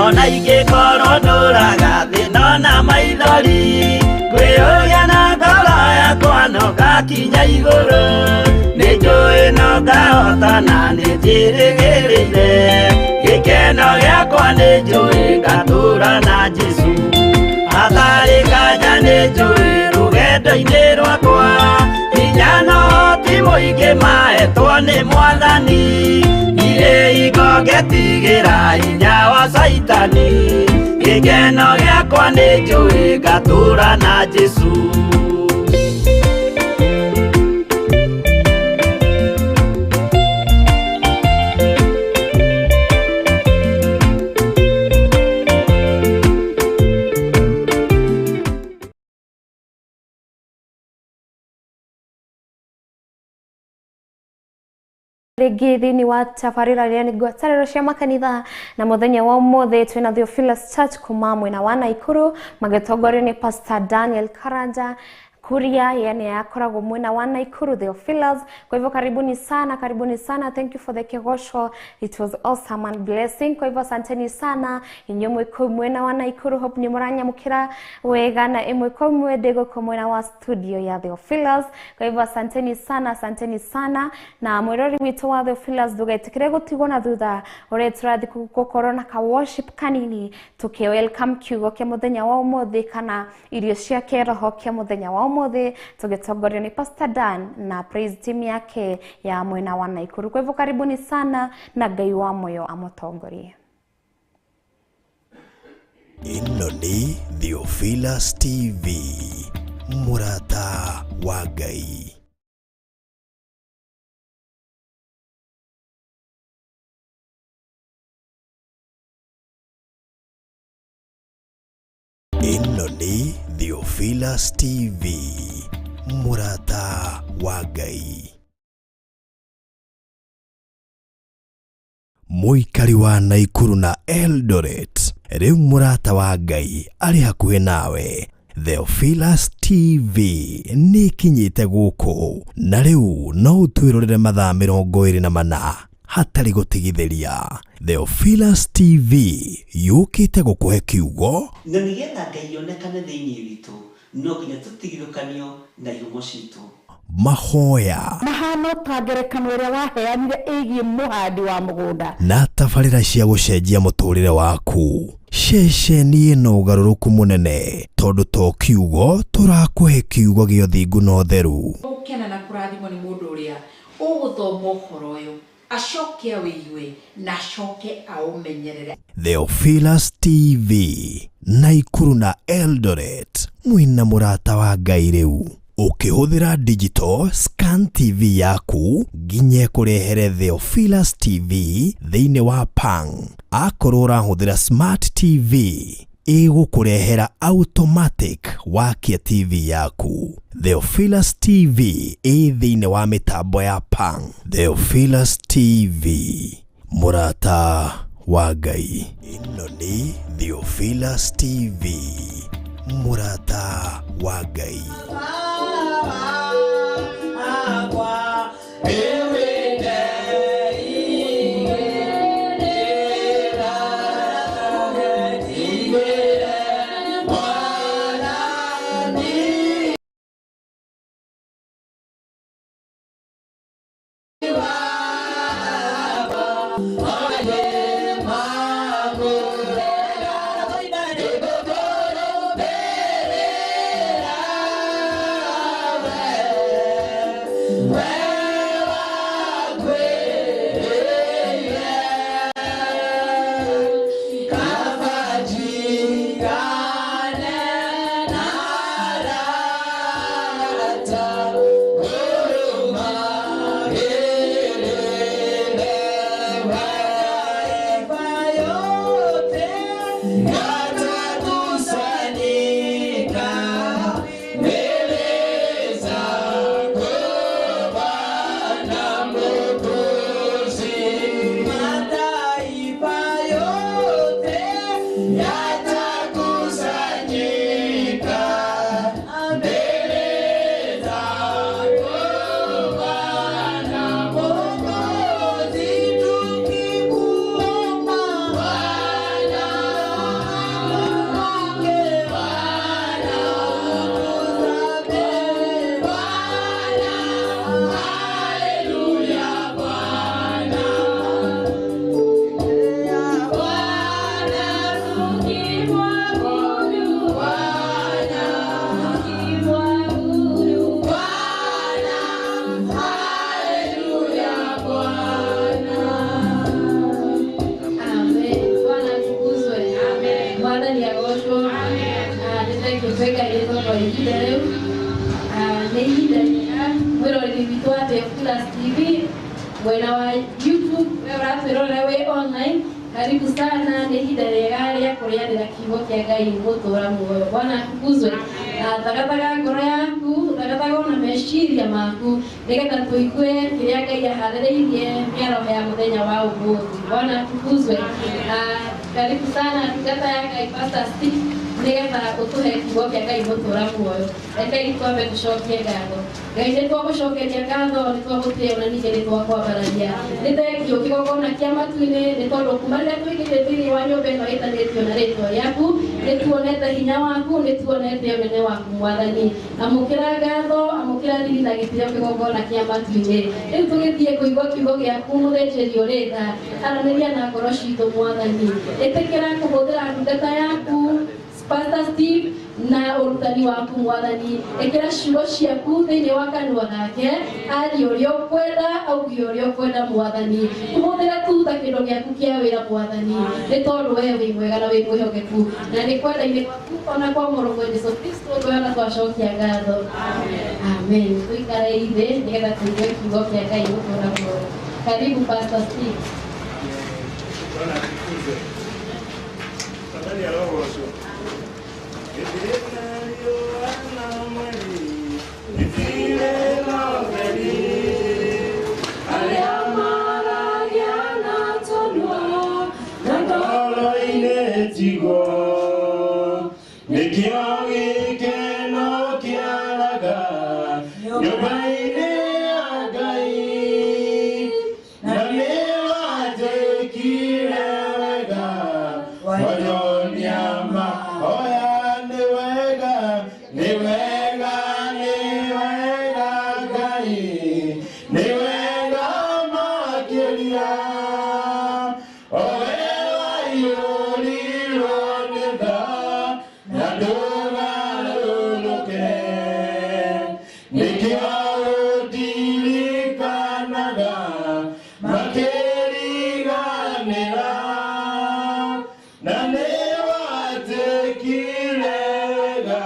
Ona ingĩkorwo ndũraga thĩna na maithori kwĩyũria na ngoro yakwa no ngakinya igũrũ nĩ njũĩ no ngahotana nĩ njĩrĩgĩrĩire gĩkeno gĩakwa nĩ njũĩ ngatũra na Jesũ hatarĩ nganja nĩ njũĩ rũgendo-inĩ rwakwa hinya no ti mũingĩ mahetwo nĩ mwathani ndirĩ hingo ngetigĩra hinya wa caitani gĩkeno gĩakwa nĩ njũĩ ngatũra na Jesũ. Rĩngĩ thĩinĩ wa tabarĩra ĩrĩa nĩ ngwatanĩro cia makanitha na mũthenya wa ũmũthĩ twĩna Theophilus Church kuma mwena wa Naikuru magĩtongorio nĩ Pastor Daniel Karanja Kuria, yani akoragwo mwena wa Naikuru Theophilus. Kwa hivyo karibuni sana, karibuni sana. Thank you for the kegosho, it was awesome and blessing. Kwa hivyo asanteni sana inyuĩ mwĩ kũu mwena wa Naikuru, hope nĩ mũranyamũkĩra wega na ĩmwe kwa ĩmwe ndĩ gũkũ mwena wa studio ya Theophilus. Kwa hivyo asanteni sana, asanteni sana. Na mwĩrori witũ wa Theophilus ndũgetĩkĩre gũtigwo na thutha ũrĩa tũrathiĩ gũkorwo na ka worship kanini tũkĩ welcome kiugo kĩa mũthenya wa ũmũthĩ kana irio cia kĩroho kĩa mũthenya wa ũmũthĩ tũgĩtongorio nĩ Pastor Dan na praise team yake ya mwena wa Naikuru. Kwa hivyo karibuni sana na Ngai wa moyo amũtongorie. Ĩno nĩ Theophilus TV, mũrata wa Ngai. Ĩno nĩ Theophilus TV, mũrata wa Ngai. Mũikari wa Naikuru na Eldoret, rĩu mũrata wa Ngai arĩ hakuhĩ nawe. Theophilus TV nĩ ĩkinyĩte gũkũ na rĩu no ũtwĩrorere mathaa 24 hatarĩ gũtigithĩria. Theophilus TV yũkĩte gũkũhe kiugo na nĩgetha Ngai onekane thĩinĩ witũ no nginya tũtigithũkanio na ihumo citũ. Mahoya mahano ta ngerekano ĩrĩa waheanire ĩgiĩ mũhandi wa mũgũnda na tabarĩra cia gũcenjia mũtũrĩre waku. Ceceni ĩno ũgarũrũku mũnene tondũ to kiugo tũrakũhe kiugo gĩa ũthingu na ũtheru. Gũkena na kũrathimwo nĩ mũndũ ũrĩa ũgũthoma ũhoro ũyũ acoke awĩigue na acoke aũmenyerere. Theophilus TV, Naikuru na Eldoret, mwĩna mũrata wa Ngai rĩu. Ũkĩhũthĩra digital scan TV yaku nginya ĩkũrehere Theophilus TV thĩinĩ wa Pang. Akorwo ũrahũthĩra smart TV ĩgũkũrehera automatic wakia TV yaku. Theophilus TV ĩ thĩinĩ wa mĩtambo ya Pang. Theophilus TV, Mũrata wa Ngai. Ĩno nĩ Theophilus TV, Mũrata wa Ngai. Amen. Bwana atukuzwe. Amen. Mwathani agocwo. Amen. Nĩ thengiũ kwĩ Ngai nĩ tondũ wa ihinda rĩu. Nĩ ihinda rĩega mwĩroreri witũ wa Theophilus TV mwena wa YouTube, we ũratwĩrorera wĩ online, karibu sana. Nĩ ihinda rĩega rĩa kũrĩanĩra kiugo kĩa Ngai gũtũra muoyo. Bwana atukuzwe. Thagathaga ngoro yaku, thagathaga ona meciria maku nĩgetha tũigue kĩrĩa Ngai aharĩrĩirie mĩaraho ya mũthenya wa ũmũthĩ. Bwana atukuzwe. Karibu sana ndungata ya Ngai Pastor Steve nĩgetha ũtũhe kiugo kĩa Ngai gũtũra muoyo. Rekei twambe tũcokie ngatho. Ngai nĩ twagũcokeria ngatho, nĩ twagũtĩĩa ona ningĩ nĩ twakwambararia. Nĩ thengiũ kĩgongona kĩa matu-inĩ nĩ tondũ kuma rĩrĩa tũingĩrire thĩinĩ wa nyũmba ĩno ĩtanĩtio na rĩtwa rĩaku, nĩ tuonete hinya waku, nĩ tuonete ũnene waku Mwathani. Amũkĩra ngatho, amũkĩra riri na gĩtĩo kĩgongona kĩa matu-inĩ. Rĩu tũgĩthiĩ kũigua kiugo gĩaku mũthĩnjĩri ũrĩ tha, aranĩria na ngoro citũ Mwathani. Ĩtĩkĩra kũhũthĩra ndungata yaku Pastor Steve na ũrutani waku Mwathani. Ĩkĩra ciugo ciaku thĩinĩ wa kanua gake, arie ũrĩa ũkwenda, auge ũrĩa ũkwenda Mwathani. Tũhũthĩre tu ta kĩndũ gĩaku kĩa wĩra Mwathani, nĩ tondũ we wĩ mwega na wĩ mwĩhokeku, na nĩ kwenda-inĩ gwaku ona kwa mũrũguo Jesũ Kristo twona twacokia ngatho. Amen. Tũikare thĩ nĩgetha tũigue kiugo kĩa Ngai gũtũũra muoyo. Karibu Pastor Steve. Bwana atukuzwe. Tafadhali arogocwo. Nĩkĩo gĩkeno kĩaraga nyũmba-inĩ ya Ngai, na nĩwanjĩkire wega wanyonia mahoya. Nĩ wega, nĩ wega, nĩ wega Ngai, nĩ wega makĩria, o we waiyũrirwo nĩ tha na ndũgarũrũke. Nĩkĩo ũndirikanaga makĩriganĩra, na nĩwanjĩkire wega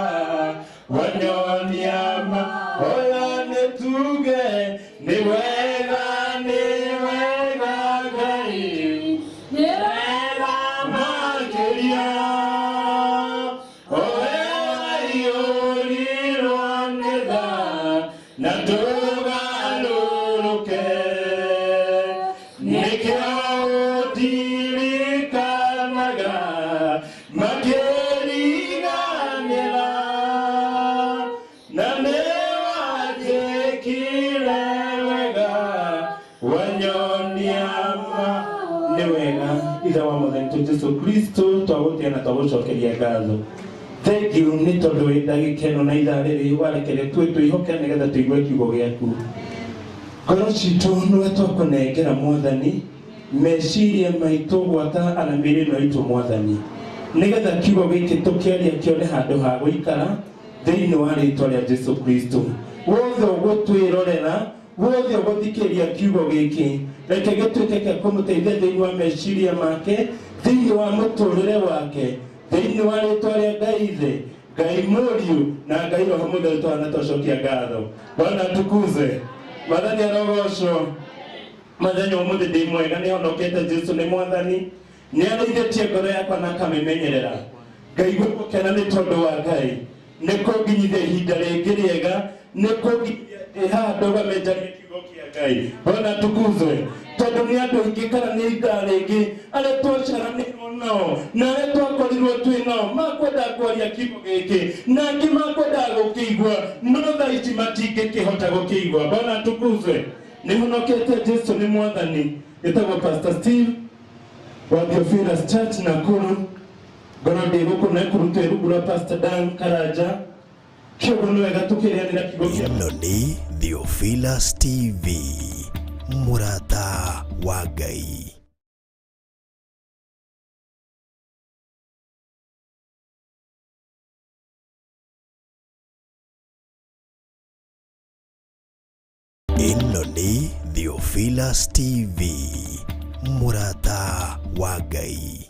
wanyonia mahoya. Nĩ tuge nĩ wega, nĩ wega Ngai, nĩ wega makĩria, o we waiyũrirwo nĩ tha na ndũgarũrũke. Nĩkĩo Nĩ wega ithe wa mwathani witũ Jesu Kristo twagũtĩa na twagũcokeria ngatho. Thank you nĩ tondũ wĩ ndagĩka ĩno na ithaa rĩrĩ warekeria tue twĩhoke nĩgetha tũigue kiugo gĩaku. Ngoro citũ nĩwe twakũnengera mwathani, meciria maitũ gwata ana mĩĩrĩ ĩno itũ mwathani, nĩgetha kiugo gĩkĩ tũkĩaria kĩone handũ ha gũikara thĩinĩ wa rĩtwa rĩa Jesu Kristo. Wothe ũgũtwĩrorera, wothe ũgũthikĩrĩria kiugo gĩkĩ, reke gĩtuĩke kĩa kũmũteithia thĩinĩ wa meciria make, thĩinĩ wa mũtũrĩre wake, thĩinĩ wa rĩtwa rĩa Ngai Ithe, Ngai Mũriũ na Ngai Roho Mũtheru twana twacokia ngatho. Bwana tukuze. Mwathani arogocwo. Mwathani ũmũthĩ ndĩ mwega, nĩ honokete Jesu nĩ mwathani, nĩ arĩithĩtie ngoro yakwa na akamĩmenyerera. Ngaigua gũkena nĩ tondũ wa Ngai, nĩ kũnginyithia ihinda rĩngĩ rĩega, nĩ kũnginyithia ndĩ haha ndũgame njarie kiugo kĩa Ngai. Bwana tukuzwe. Tondũ nĩ andũ aingĩ kana nĩ ithaa rĩngĩ arĩa twacaranĩirwo nao na arĩa twakorirwo twĩ nao makwendaga kwaria kiugo gĩkĩ na angĩ makwendaga gũkĩigua no thaa ici matingĩkĩhota gũkĩigua. Bwana tukuzwe. Nĩ honokete Jesu nĩ mwathani. Ĩtagwo Pastor Steve wa Theophilus Church Nakuru. Ngoro ndĩ gũkũ Nakuru twĩ rungu rwa Pastor Dan Karanja. Kiugo nĩ wega tũkĩrĩanĩra kiugo kĩa Ĩno nĩ Theophilus TV, mũrata wa Ngai. Ĩno nĩ Theophilus TV, mũrata wa Ngai.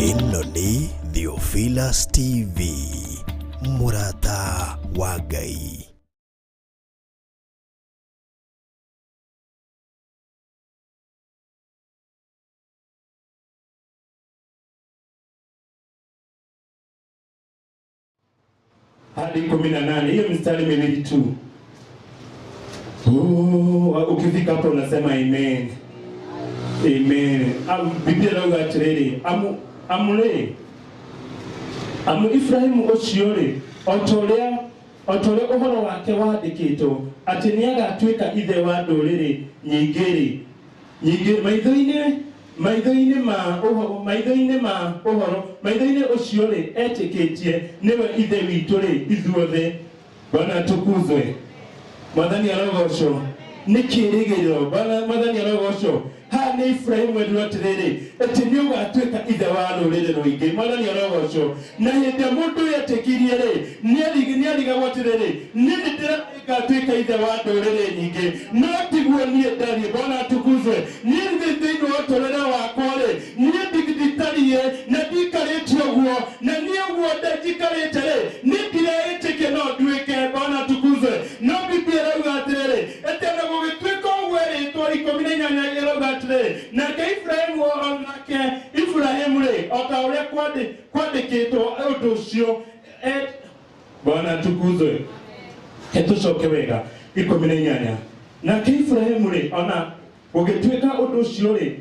Ĩno nĩ Theophilus TV, mũrata wa Ngai. Hadi 18, hiyo mistari miwili tu. Ukifika hapo unasema amen. Amen. Biblia inauga atĩrĩrĩ, amu amũrĩ amu Ibrahimu ũcio rĩ, o ta ũrĩa ũhoro wake wandĩkĩtwo atĩ nĩagatuĩka ithe wa ndũrĩrĩ nyingĩ rĩ, nyingĩ maitho-inĩ ma ũhoro, maitho-inĩ ma ũhoro, maitho-inĩ ũcio rĩ, etĩkĩtie nĩwe ithe witũ rĩ, ithuothe. Bwana atukuzwe. Mwathani arogocwo. Nĩ kĩĩrĩgĩrĩro. Bwana Mwathani arogocwo. Haha nĩ Ibrahimu erirwo atĩrĩrĩ, atĩ nĩ ũgatuĩka ithe wa rũrĩrĩ rũingĩ. Mwathani arogocwo. Na hĩndĩ ĩrĩa mũndũ ũyũ etĩkirie rĩ, nĩarigagwo atĩrĩrĩ, niĩ nĩ ndĩratuĩka ithe wa ndũrĩrĩ nyingĩ, no tiguo niĩ ndariĩ. Bwana atukuzwe. Niĩ thĩinĩ wa ũtũũrĩre wakwa rĩ, niĩ nditariĩ na ndikarĩte ũguo, na niĩ ũguo njikarĩte rĩ, niĩ ndireĩtĩkia no nduĩke. Bwana atukuzwe. No Biblia ĩrauga atĩrĩrĩ, atĩ ona gũgĩtuĩka ũguo ĩrĩtwo 18 ĩrauga atĩrĩrĩ, nake Ibrahimu onake Ibrahimu rĩ, o ta ũrĩa kwandĩkĩtwo ũndũ ũcio. Bwana atukuzwe. Tũcoke wega 18. Nake Ibrahimu rĩ, ona gũgĩtuĩka ũndũ ũcio rĩ,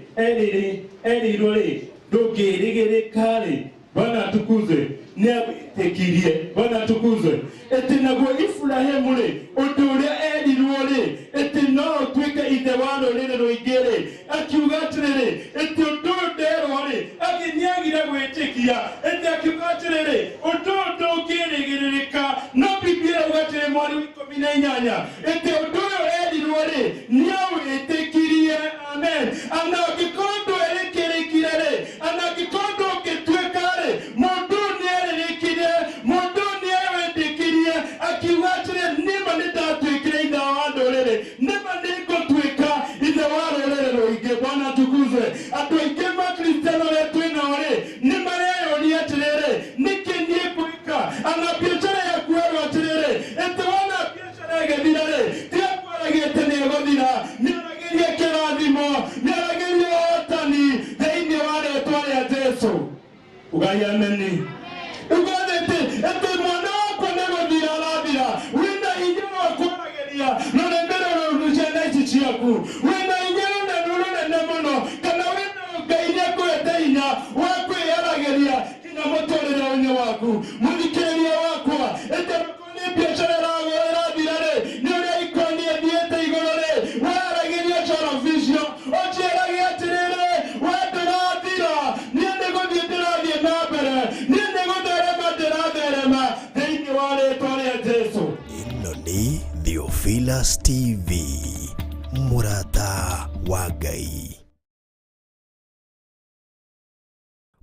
erĩirwo rĩ, ndũngĩrĩgĩrĩka rĩ. Bwana atukuzwe. Nĩawĩtĩkirie. Bwana atukuzwe. Ĩtĩ naguo Ibrahimu rĩ, ũndũ ũrĩa erirwo rĩ, ĩtĩ no ũtuĩke ithe wa rũrĩrĩ rũingĩ rĩ, akiuga atĩrĩrĩ, ĩtĩ ũndũ ũyũ nderwo rĩ, nĩagire gwĩtĩkia. Ĩtĩ akiuga atĩrĩrĩ, ũndũ ũyũ ndũngĩrĩgĩrĩrĩka. No Biblia ĩrauga atĩrĩ, mweri wa 18, ĩtĩ ũndũ ũyũ erirwo rĩ, nĩawĩtĩkirie. Amen. Ona angĩkorwo ndwerĩkĩrĩkire rĩ, ona angĩkorwo ndũngĩtuĩka rĩ, mũndũ ũyũ nĩerĩrĩkire, mũndũ ũyũ Ĩtĩ mwana wakwa nĩ gũthira arathira. Wĩna hinya wa kwaragĩria rũrĩmĩ rũrũ ciana ici ciaku. Wĩna hinya rũnene mũno, kana wĩna Ngai nĩakũhete hinya wa kwĩyaragĩria nginya mũtũrĩre-inĩ waku. Mũthikĩrĩria wakwa, ĩtĩ nĩ biacara ĩrathira rĩ, nĩ ũrĩa ikoni ĩthiĩte igũrũ rĩ, waragĩria corobicio, ũnjĩrage atĩrĩrĩ, we ndũrathira, niĩ nĩ gũthiĩ ndĩrathiĩ na mbere, niĩ nĩ gũtherema ndĩratherema thĩinĩ wa rĩtwa rĩa Jesũ. Ĩno nĩ Theophilus TV, mũrata wa Ngai.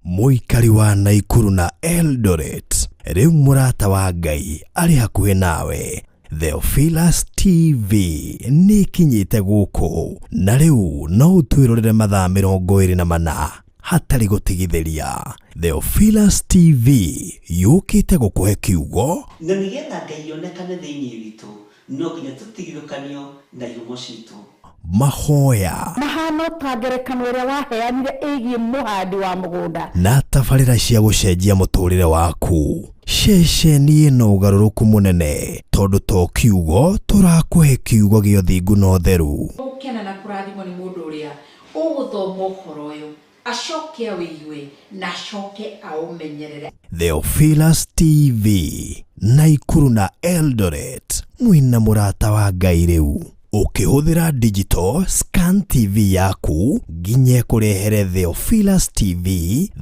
Mũikari wa Naikuru na Eldoret, rĩu mũrata wa Ngai arĩ hakuhĩ nawe. Theophilus TV nĩ ĩkinyĩte gũkũ, na rĩu no ũtwĩrorere mathaa 24 hatarĩ gũtigithĩria. Theophilus TV yũkĩte gũkũhe kiugo Na nĩgetha Ngai onekane thĩinĩ witũ, no nginya tũtigithũkanio na ihumo citũ. Mahoya mahano ta ngerekano ĩrĩa waheanire ĩgiĩ mũhandi wa mũgũnda na tabarĩra cia gũcenjia mũtũrĩre waku. Ceceni ĩno ũgarũrũku mũnene, tondũ to kiugo tũrakũhe kiugo gĩa ũthingu na ũtheru. Gũkena na kũrathimwo nĩ mũndũ ũrĩa ũgũthoma ũhoro ũyũ, acoke awĩigue na acoke aũmenyerere. Theophilus TV, Naikuru na Eldoret, mwĩna mũrata wa Ngai rĩu. Ũkĩhũthĩra digital scan TV yaku nginya ĩkũrehere Theophilus TV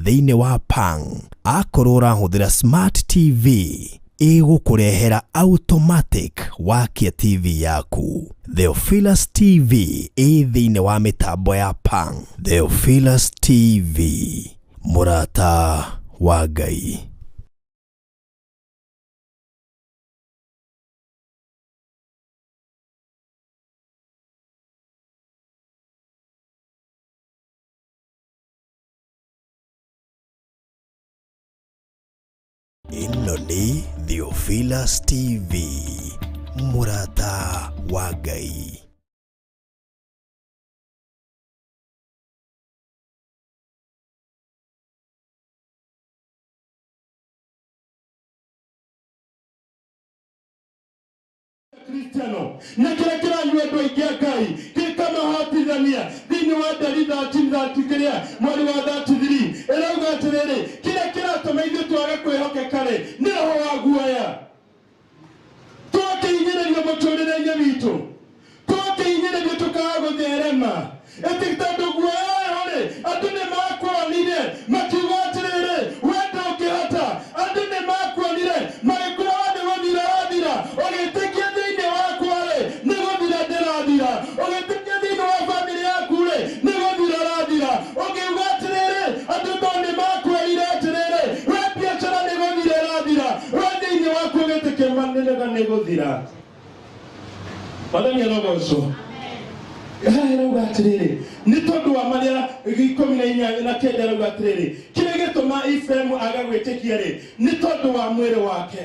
thĩinĩ wa Pang. Akorwo ũrahũthĩra smart TV, ĩgũkũrehera automatic wakia TV yaku. Theophilus TV ĩ thĩinĩ wa mĩtambo ya Pang. Theophilus TV, mũrata wa Ngai. Ĩno nĩ Theophilus TV, mũrata wa Ngai. Kristiano na kĩrĩa kĩranyua andũ aingĩ a Ngai gĩkamahotithania thĩinĩ wa ndari 13 kĩrĩa mweri wa 33 ĩrauga atĩrĩrĩ, kĩrĩa kĩratũma ithuĩ twage kwĩhokeka rĩ nĩ roho wa guoya. Twakĩhinyĩrĩrio mũtũrĩre-inĩ witũ, twakĩhinyĩrĩrio tũkaga gũtherema, ĩtĩ tondũ guoya ũyũ rĩ, andũ nĩ makuonire makiuga atĩrĩrĩ, we ndũngĩhota. Andũ nĩ makuonire magĩkũra we nĩ gũthira wathira, ũgĩtĩkia thĩinĩ wakwa rĩ nĩ gũthira ndĩrathira, ũgĩtĩkia thĩinĩ wa bamĩrĩ yaku rĩ nĩ gũthira ũrathira, ũkiuga atĩrĩrĩ, andũ to nĩ makwĩrire atĩrĩrĩ, we biacara nĩ gũthira ĩrathira, we thĩinĩ waku ũgĩtĩkia manĩrĩga nĩ gũthira. Mwathani arogocwo. Haha ĩrauga atĩrĩrĩ, nĩ tondũ wa marĩa 18 na 9 ĩrauga atĩrĩrĩ, kĩrĩa gĩtũma Efraimu aga gwĩtĩkia rĩ nĩ tondũ wa mwĩrĩ wake.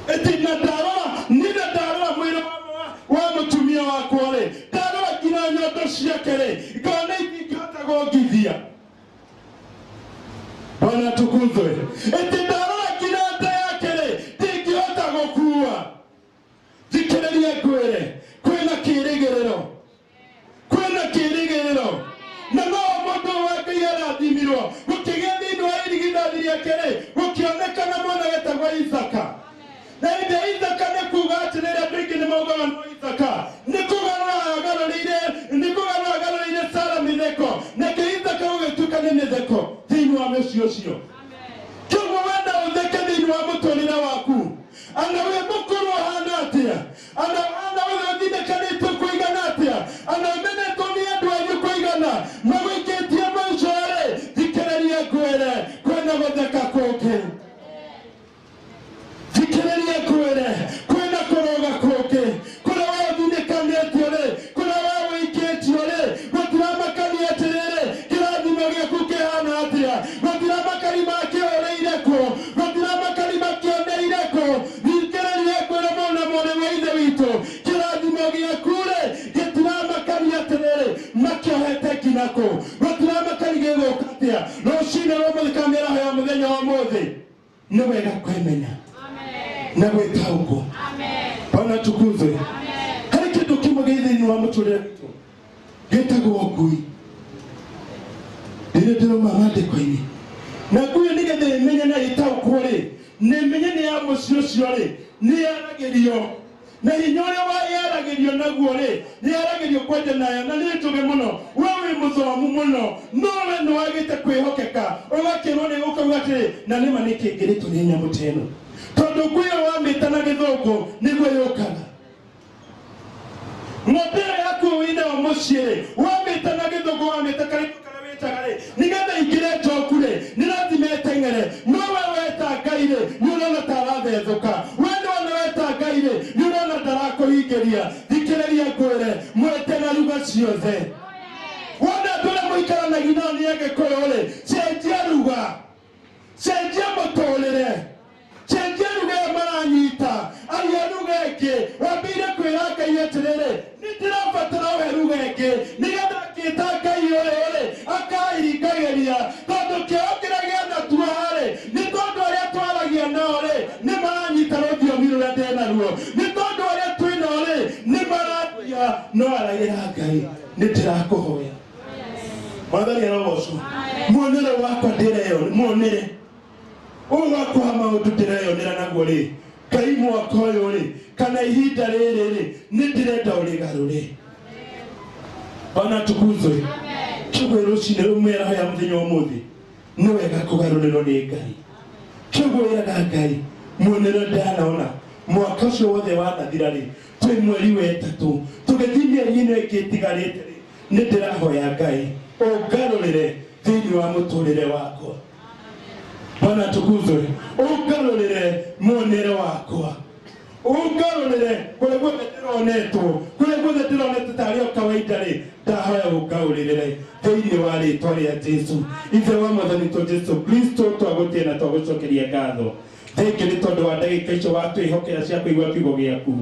Ĩtĩ na ndarora, niĩ na ndarora mwĩrĩ wa mũtumia wakwa rĩ, ndarora nginya nyondo ciake rĩ, ngona itingĩhota gũngithia. Bwana atukuzwe. Ĩtĩ ndarora nginya nda yake rĩ, ndingĩhota gũkua. Thikĩrĩria ngwĩre, kwĩna kĩĩrĩgĩrĩro, kwĩna kĩĩrĩgĩrĩro, na no mũndũ wa Ngai arathimirwo gũkĩgĩa thĩinĩ wa irigithathi rĩake rĩ, gũkĩonekana mwana wetagwo Isaka. Na hĩndĩ ya Isaka nĩ kuga atĩrĩrĩ, andũ aingĩ nĩ maugaga no Isaka nĩ kũgarũra agarũrĩire, nĩ kũgarũra agarũrĩire Sara mĩtheko, nake Isaka gũgĩtuĩka nĩ mĩtheko thĩinĩ wa mũciĩ ũcio. Kĩoguo wenda ũtheke thĩinĩ wa mũtũrĩre waku, ana wĩ mũkũrũ ũhana atĩa, ana ũhana ũrĩa ũthinĩkanĩtio kũigana atĩa, ana ũmenetwo nĩ andũ anyu kũigana, magũikĩtie mũico rĩ, thikĩrĩria ngwĩre, kwĩna gũtheka kũngĩ. Thikĩrĩria ngwĩre, kwĩna kũrũga kũngĩ, kũrĩa we ũthinĩkanĩtio rĩ, kũrĩa we wĩikĩtio rĩ, gũtiramakania atĩrĩrĩ, kĩrathimo gĩaku kĩhana atĩa, gũtiramakani makĩũrĩire kũ, gũtiramakani makĩoneire kũ. Thikĩrĩria ngwĩre mũna mwarĩ wa ithe witũ, kĩrathimo gĩaku rĩ, gĩtiramakania atĩrĩrĩ, makĩohete nginya kũ, gũtiramakani gĩgũka atĩa. Rũcinĩ rwa ũmũthĩ kana mĩaraho ya mũthenya wa ũmũthĩ, Nĩ wega kwĩmenya na gwĩtaũkwo. Bwana atukuzwe. Harĩ kĩndũ kĩmwe gĩ thĩinĩ wa mũtũrĩre witũ gĩtagwo ngui. Rĩrĩa ndĩroma maandĩko-inĩ na ngui nĩgetha ĩmenye na ĩtaũkwo rĩ, na ĩmenye nĩ ya mũciĩ ũcio rĩ, nĩ yaragĩrio na hinya ũrĩa yaragĩrio naguo rĩ, nĩ yaragĩrio kwenda nayo na nĩ njũgĩ mũno. We wĩ mũthomu mũno, no we nĩ wagĩte kwĩhokeka, ũgakĩrwo nĩ ũkauga atĩrĩ, na nĩma nĩ kĩngĩrĩtwo nĩ nyamũ ta ĩno, tondũ ngui ĩyo wamĩta na gĩthũngũ nĩguo yũkaga. Ng'ombe ĩyo yaku wĩnayo mũciĩ rĩ, wamĩta na gĩthũngũ, wamĩta karĩtũ karĩa wĩtaga rĩ, nĩgetha ingĩre njoku rĩ, nĩ lazima ĩteng'ere. No we weta Ngai rĩ, nĩ ũrona ta arathethũka. We nĩwona weta Ngai rĩ, nĩ ũrona ndarakũhingĩria. Thikĩrĩria ngwĩre, mwĩte na ruga ciothe. Wona andũ arĩa mũikaranagia nao nĩ Agĩkũyũ rĩ, cenjia ruga, cenjia mũtũrĩre, cenjia ruga ĩyo maranyita, aria ruga ĩngĩ. Wambĩire kwĩra Ngai atĩrĩrĩ, nĩ ndĩrabatara ũhe ruga ĩngĩ nĩgetha ngĩta Ngai ũyũ rĩ, akaihingagĩria, tondũ kĩo kĩrĩa gĩanatuoha rĩ, nĩ tondũ arĩa twaragia nao rĩ, nĩ maranyita rũthiomi rũrĩa ndĩnaruo, nĩ tondũ arĩa twĩ nao rĩ, nĩ mararia, no aragĩra Ngai, nĩ ndĩrakũhoya. Mwathani arogocwo. Muonere wakwa ndĩreyo, muonere ũyũ wakwa wa maũndũ ndĩreyonera naguo rĩ, Ngai mwaka ũyũ rĩ, kana ihinda rĩrĩ rĩ, nĩ ndĩrenda ũrĩgarũre. Bwana atukuzwe. Kiugo rũcinĩ rũmwĩraho ya mũthenya ũmũthĩ, nĩ wega kũgarũrĩrwo nĩ Ngai. Kiugo ĩraga Ngai, muonere ndanona mwaka ũcio wothe wanathira rĩ, twĩ mweri wa ĩtatũ, tũgĩthiĩ mĩeri ĩno ĩngĩ ĩtigarĩte rĩ, nĩ ndĩrahoya Ngai ũngarũrĩre thĩinĩ wa mũtũrĩre wakwa. Bwana atukuzwe. Ũngarũrĩre muonere wakwa, ũngarũrĩre kũrĩa guothe ndĩronetwo, kũrĩa guothe ndĩronetwo tarĩ o kawaida rĩ, ndahoya ũngarũrĩre thĩinĩ wa rĩtwa rĩa Jesu. Ithe wa Mwathani witũ Jesu Kristo, twagũtĩĩa na twagũcokeria ngatho. Thengiũ nĩ tondũ wa ndagĩka icio watwĩhokera cia kũigua kiugo gĩaku.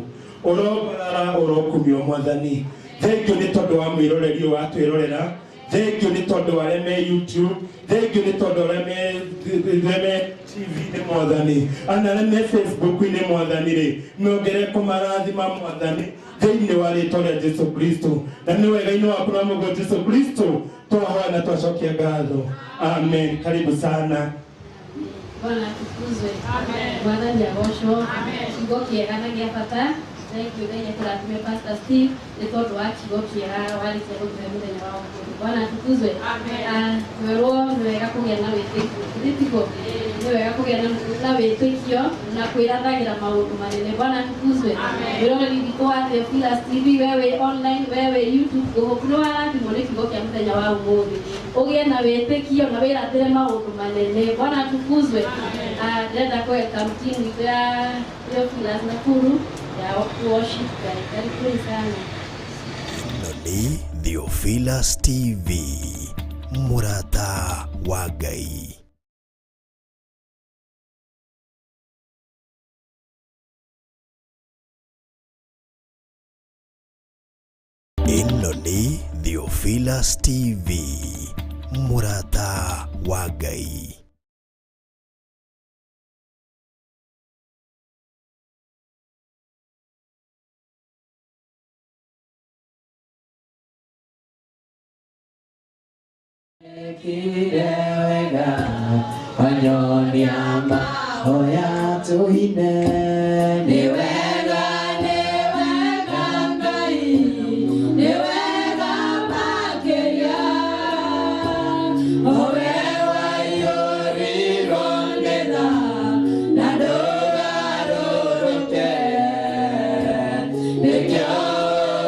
Ũrobarara, ũrokumio Mwathani. Thengiũ nĩ tondũ wa mwĩroreri ũyũ watwĩrorera. Thengiũ nĩ tondũ wa arĩa me YouTube. Thengiũ nĩ tondũ arĩa me TV-inĩ Mwathani, ana arĩa me Facebook-inĩ Mwathani rĩ, nongerere kũmarathima Mwathani thĩinĩ wa rĩtwa rĩa Jesu Kristo. Na nĩ wega-inĩ waku na Mũrũguo Jesu Kristo twahoya na twacokia ngatho. Amen. Karibu sana. Bwana atukuzwe. Mwathani agocwo. Kiugo kĩega na gĩa bata. Thank you Ngai akũrathime Pastor Steve nĩ tondũ wa kiugo kĩega warĩkia gũtũhe mũthenya wa ũmũthĩ. Bwana atukuzwe. Twerwo nĩ wega kũgĩa na wĩtĩkio. Githĩ tiguo? Nĩ wega kũgĩa na wĩtĩkio na kwĩrathagĩra maũndũ manene. Bwana atukuzwe. Mwĩroreri witũ wa Theophilus TV, we wĩ online, we wĩ YouTube, ngũhũku nĩ warathimwo nĩ kiugo kĩa mũthenya wa ũmũthĩ. Ũgĩe na wĩtĩkio na wĩrathĩre maũndũ manene. Bwana atukuzwe. Ndĩrenda kũ-welcome team itũ ya Theophilus Nakuru ya worship Ngai. Karibuni sana. Ĩno nĩ Theophilus TV, mũrata wa Ngai. Ĩno nĩ Theophilus TV, mũrata wa Ngai. Kire wega wanyonia mahoya tuine, nĩ wega nĩ wega Ngai, nĩ wega makĩria, owe waiyũrirwo nĩ tha na ndũgarũrũke, nĩkĩo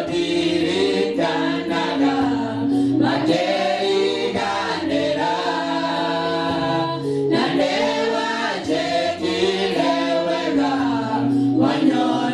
ndirikanaga makĩriganĩra, na nĩwanjĩkire wega wanyonia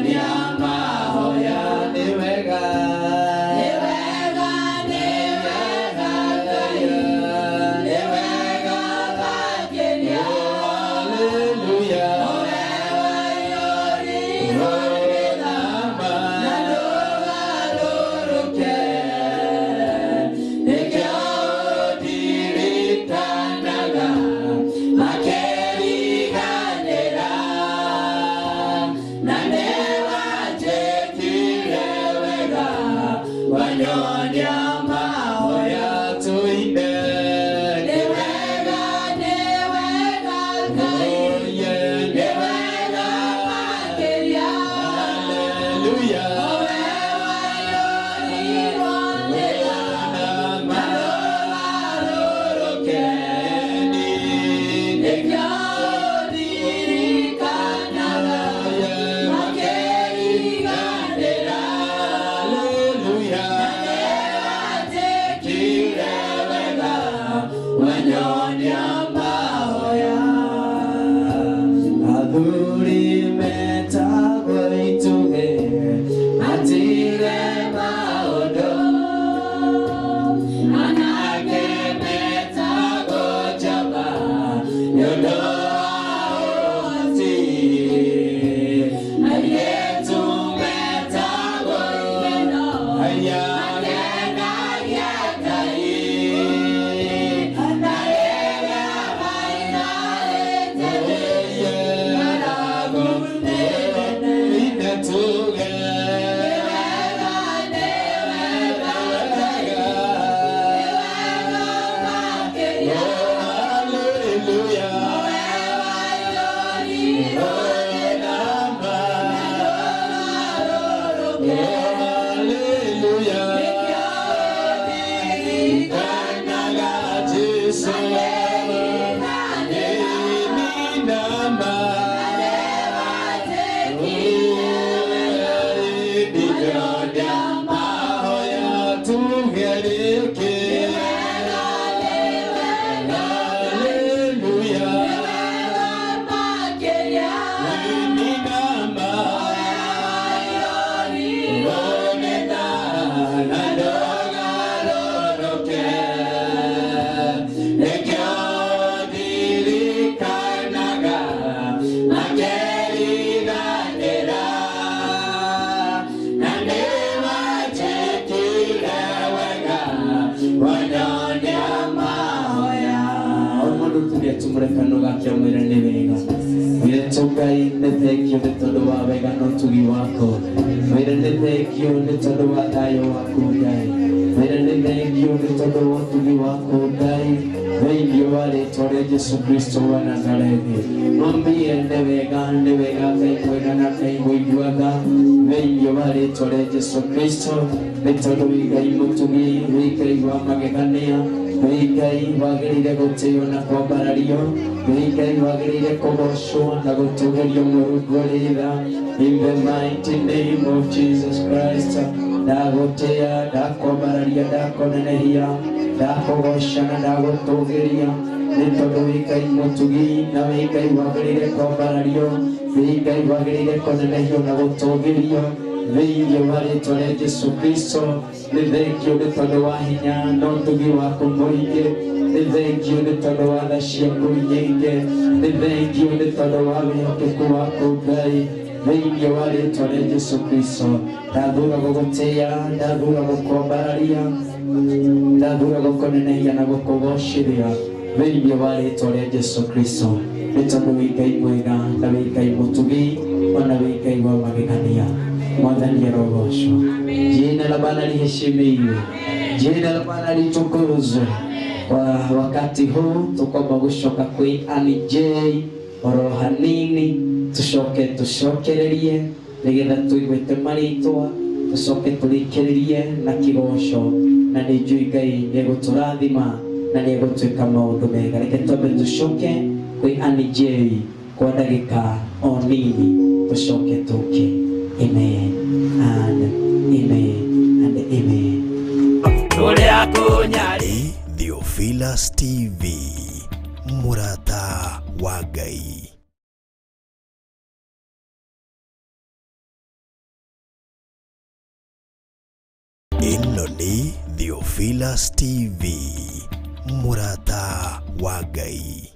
atumũre kanua gake amwĩre nĩ wega. Mwĩre tu Ngai nĩ thengio nĩ tondũ wa wega na ũtugi waku. Mwĩre nĩ thengio nĩ tondũ wa thayũ waku Ngai. Mwĩre nĩ thengio nĩ tondũ wa ũtugi waku Ngai thĩinĩ wa rĩtwa rĩa Jesu Kristo wa Nazarethi. Mwambie nĩ wega, nĩ wega Ngai mwega na Ngai mũiguaga thĩinĩ wa rĩtwa rĩa Jesu Kristo, nĩ tondũ wĩ Ngai mũtugi, wĩ Ngai wa magegania, wĩ Ngai wagĩrĩire gũtĩo na kwambarario, wĩ Ngai wagĩrĩire kũgocwo na gũtũgĩrio Mũrungu ũrĩ tha. In the mighty name of Jesus Christ, ndagũtĩa, ndakwambararia, ndakũnenehia, ndakũgoca na ndagũtũgĩria, nĩ tondũ wĩ Ngai mũtugi na wĩ Ngai wagĩrĩire kwambarario, wĩ Ngai wagĩrĩire kũnenehio na gũtũgĩrio thĩinĩ wa rĩtwa rĩa Jesu Kristo. Nĩ thengio nĩ tondũ wa hinya na ũtugi waku mũingĩ, nĩ thengio nĩ tondũ wa tha ciaku nyingĩ, nĩ thengio nĩ tondũ wa wĩhokeku waku Ngai thĩinĩ wa rĩtwa rĩa Jesu Kristo. Ndathura gũgũtĩĩa, ndathura gũkwambararia, ndathura gũkũnenehia na gũkũgocithia thĩinĩ wa rĩtwa rĩa Jesu Kristo, nĩ tondũ wĩ Ngai mwega na wĩ Ngai mũtugi ona wĩ Ngai wa magegania. Mwathani arogocwo. Jina la Bwana liheshimiwe, jina la Bwana litukuzwe. Kwa wakati huu tukwamba gucoka kwi Annie J oro hanini, tucoke tucokererie nigetha tuigwete maritwa, tucoke turikiririe na kigoco, na nĩ njũĩ Ngai nĩ egũtũrathima na nĩ egũtwĩka maũndũ mega. Reke twambe tucoke kwĩ Annie J kwa ndagĩka o nini, tucoke tũke. Amen and amen and amen. Theophilus TV, mũrata wa Ngai. Ĩno nĩ Theophilus TV, mũrata wa Ngai.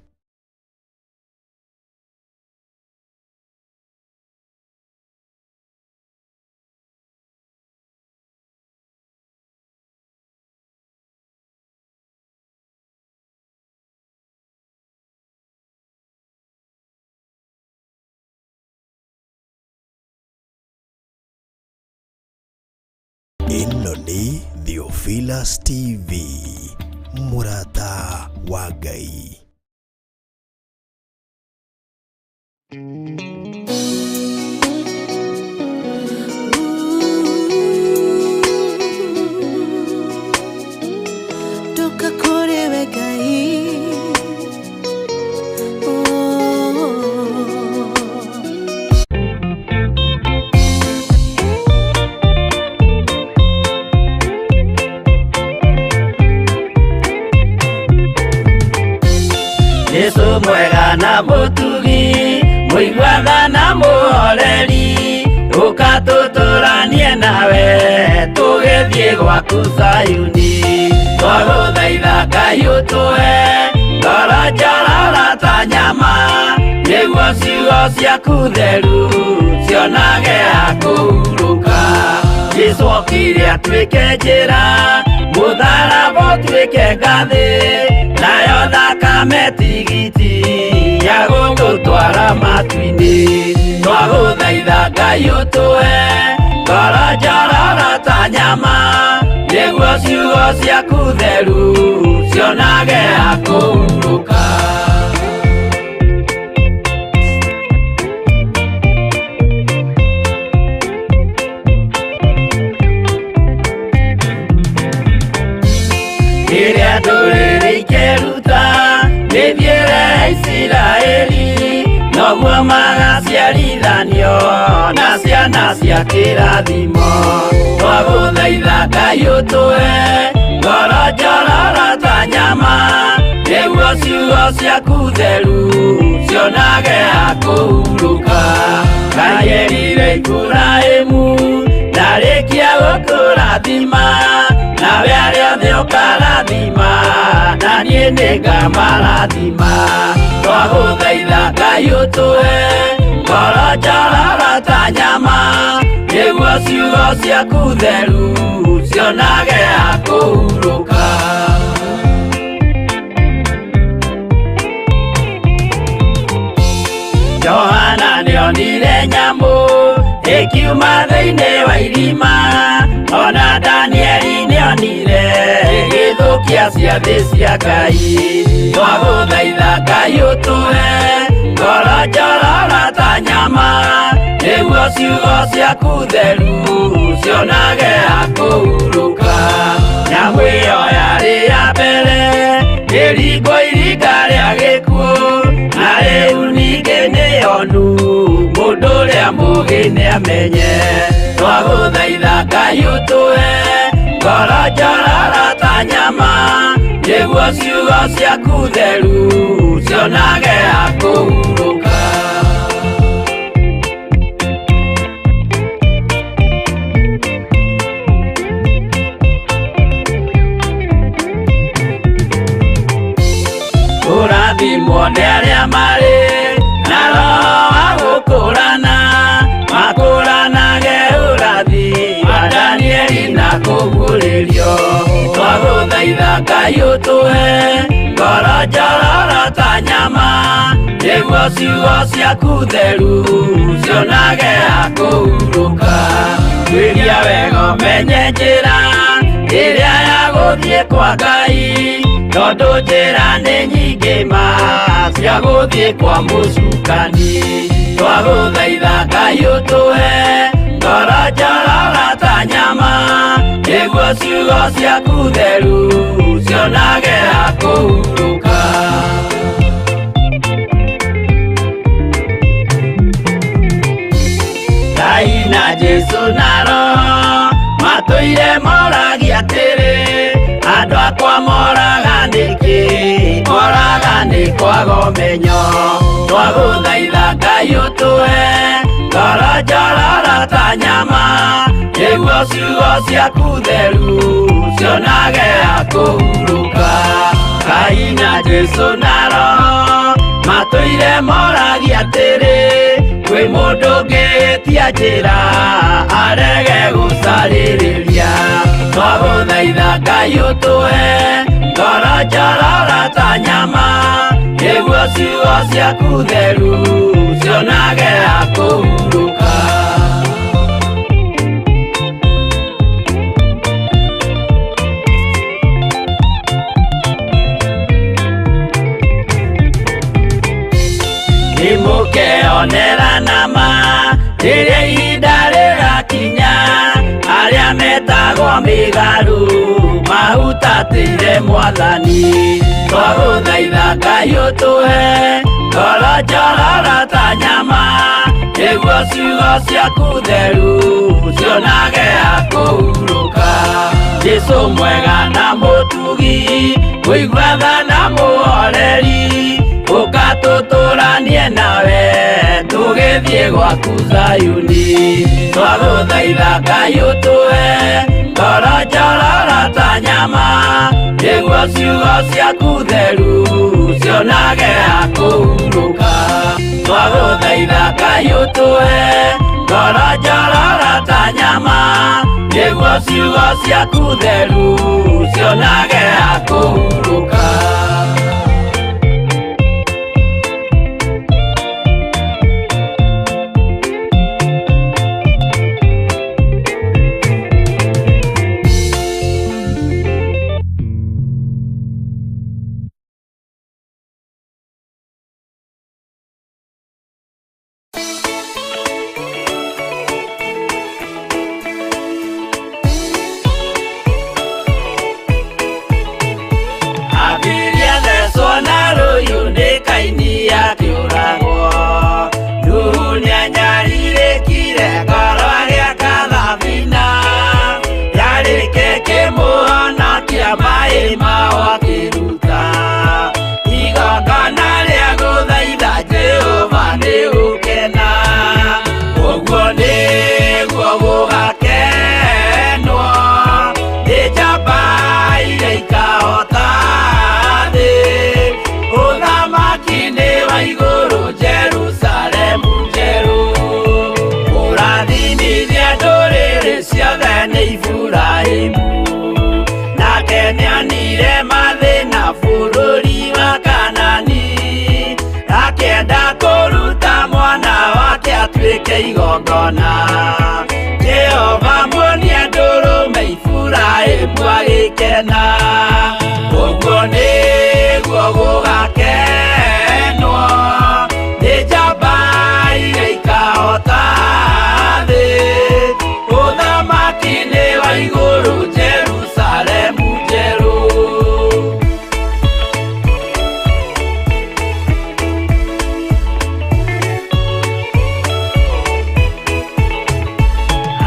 Ĩno nĩ Theophilus TV, mũrata wa Ngai. Ndoka kũrĩ we Ngai. Oh. Jesu mwega na mũtugi, mũiguaga na mũhoreri, ũka tũtũranie nawe tũgĩthiĩ gwaku Zayuni. Twagũthaitha Ngai ũtũhe ngoro njororo ta nyama, nĩguo ciugo ciaku theru cionage ha kũhurũka. Jesu okire atuĩke njĩra, mũtharaba ũtuĩke ngathĩ, nayo thakame tigiti ya gũgũtwara matu-inĩ. Twagũthaitha Ngai ũtũhe ngoro njororo ta nyama, nĩguo ciugo ciaku theru cionage ha kũhurũka. Rĩrĩa ndũrĩrĩ ikeruta mĩthiĩre ya Isiraeli, noguo magaciarithanio na ciana cia kĩrathimo. Twagũthaitha Ngai ũtũhe ngoro njororo ta nyama, nĩguo ciugo ciaku theru cionage ha kũhurũka. Ngai erire Iburahĩmu ndarĩkia gũkũrathima, nawe arĩa othe ũkarathima, na niĩ nĩngamarathima. Twagũthaitha Ngai ũtũhe ngoro njororo ta nyama, nĩguo ciugo ciaku theru cionage ha kũhurũka. Johana nĩonire nyamũ ĩkiuma thĩinĩ wa irima, ona Danieli nĩonire ĩgĩthũkia ciathĩ cia Ngai. Twagũthaitha Ngai ũtũhe ngoro njororo ta nyama, nĩguo ciugo ciaku theru cionage ha kũhurũka. Nyamũ ĩyo yarĩ ya mbere ĩringwo iringa rĩa gĩkuũ, na rĩu ningĩ nĩyonu mũndũ ũrĩa mũũgĩ nĩamenye. Twagũthaitha Ngai ũtũhe ngoro njororo ta nyama, nĩguo ciugo ciaku theru cionage ha kũhurũka. Kũrathimwo nĩ arĩa marĩ na roho wa gũkũrana, makũranage ũrathi wa Danieli na kũguũrĩrio. Twagũthaitha Ngai ũtũhe ngoro njororo ta nyama, nĩguo ciugo ciaku theru cionage ha kũhurũka. Tuĩria wega ũmenye njĩra ĩrĩa ya gũthiĩ kwa Ngai, tondũ njĩra nĩ nyingĩ ma cia gũthiĩ kwa mũcukani. Twagũthaitha Ngai ũtũhe ngoro njororo ta nyama, nĩguo ciugo ciaku theru cionage ha kũhurũka. Ngai na Jesũ na Roho matũire moragia atĩrĩ, andũ akwa moraga nĩkĩ? Moraga nĩ kwaga ũmenyo. Twagũthaitha Ngai ũtũhe ngoro njororo ta nyama, nĩguo ciugo ciaku theru cionage ha kũhurũka. Ngai na Jesũ na Roho matũire moragia atĩrĩ, kwĩ mũndũ ũngĩtia njĩra arege gũcarĩrĩria. Twagũthaitha Ngai ũtũhe ngoro njororo ta nyama, nĩguo ciugo ciaku theru cionage ha kũhurũka. Nĩmũkeonera nama rĩrĩa ihinda rĩgakinya, arĩa metagwo mĩgarũ mahutatĩire Mwathani. Twagũthaitha Ngai ũtũhe ngoro njororo ta nyama, nĩguo ciugo ciaku theru cionage ha kũhurũka. Jesũ mwega na mũtugi, mũigua tha na mũhoreri, ũka tũtũranie nawe tũgĩthiĩ gwaku Zayuni. Twagũthaitha Ngai ũtũhe ngoro njororo ta nyama, nĩguo ciugo ciaku theru cionage ha kũhurũka. Twagũthaitha Ngai ũtũhe ngoro njororo ta nyama, nĩguo ciugo ciaku theru cionage ha kũhurũka. Abiria thecwo na rũhiũ nĩ Kaini akĩũragwo. Nuhu nĩanyarirĩkire ngoro agĩaka thabina, yarĩke kĩmũhonokia maĩ mao akĩruta. Igongona rĩa gũthaitha Jehova nĩ gũkena, ũguo nĩguo gũgakenwo nĩ njamba iria ikahota thĩ. Ũthamaki nĩ wa igũrũ Jerusalemu njerũ, kũrathimithia ndũrĩrĩ ciothe nĩ Iburahĩmu. Nake nĩonire mathĩna atuĩke igongona. Jehova muonia ndũrũme Iburahĩmu agĩkena. Ũguo nĩguo gũgakenwo nĩ njamba iria ikahota thĩ. Ũthamaki-inĩ wa igũrũ Jerusalemu njerũ.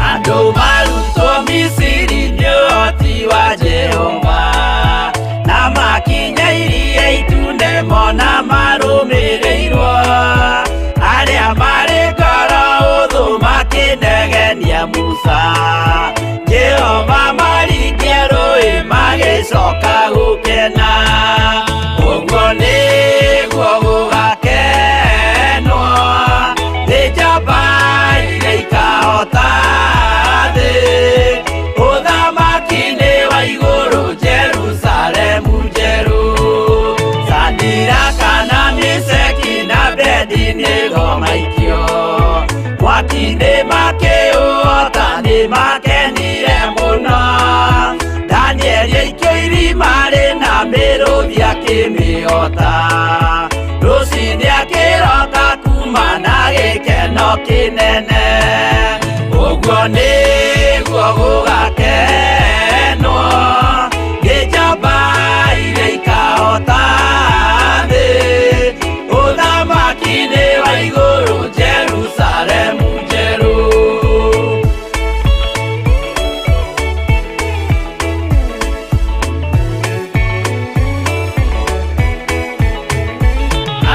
Andũ marutwo Misiri nĩ ũhoti wa Jehova, na makinya iria itune mona marũmĩrĩirwo. Arĩa marĩ ngoro hũthũ makĩnegenia Musa, Jehova maringia rũĩ magĩcoka gũkena. Ũguo nĩguo gũgakenwo nĩ njamba iria ikahota thĩ. Ũthamaki-inĩ wa igũrũ Jerusalemu njerũ. Sadiraka na Meshaki na Abednego maikio mwaki-inĩ makĩũhota nĩmakenire mũno. Danieli aikio irima rĩna mĩrũthi akĩmĩhota. Rũciinĩ akĩroka kuma na gĩkeno kĩnene. Ũguo nĩguo gũgakenwo nĩ njamba iria ikahota thĩ. Ũthamaki-inĩ wa igũrũ Jerusalemu njerũ.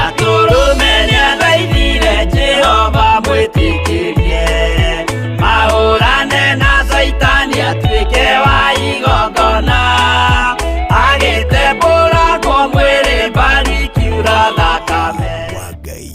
Atũrũme nĩathaithire Jehova mwĩtĩkĩrie, mahũrane na Caitani atuĩke wa igongona. Agĩtembũrangwo mwĩrĩ mbari ikiura thakame. Wa Ngai.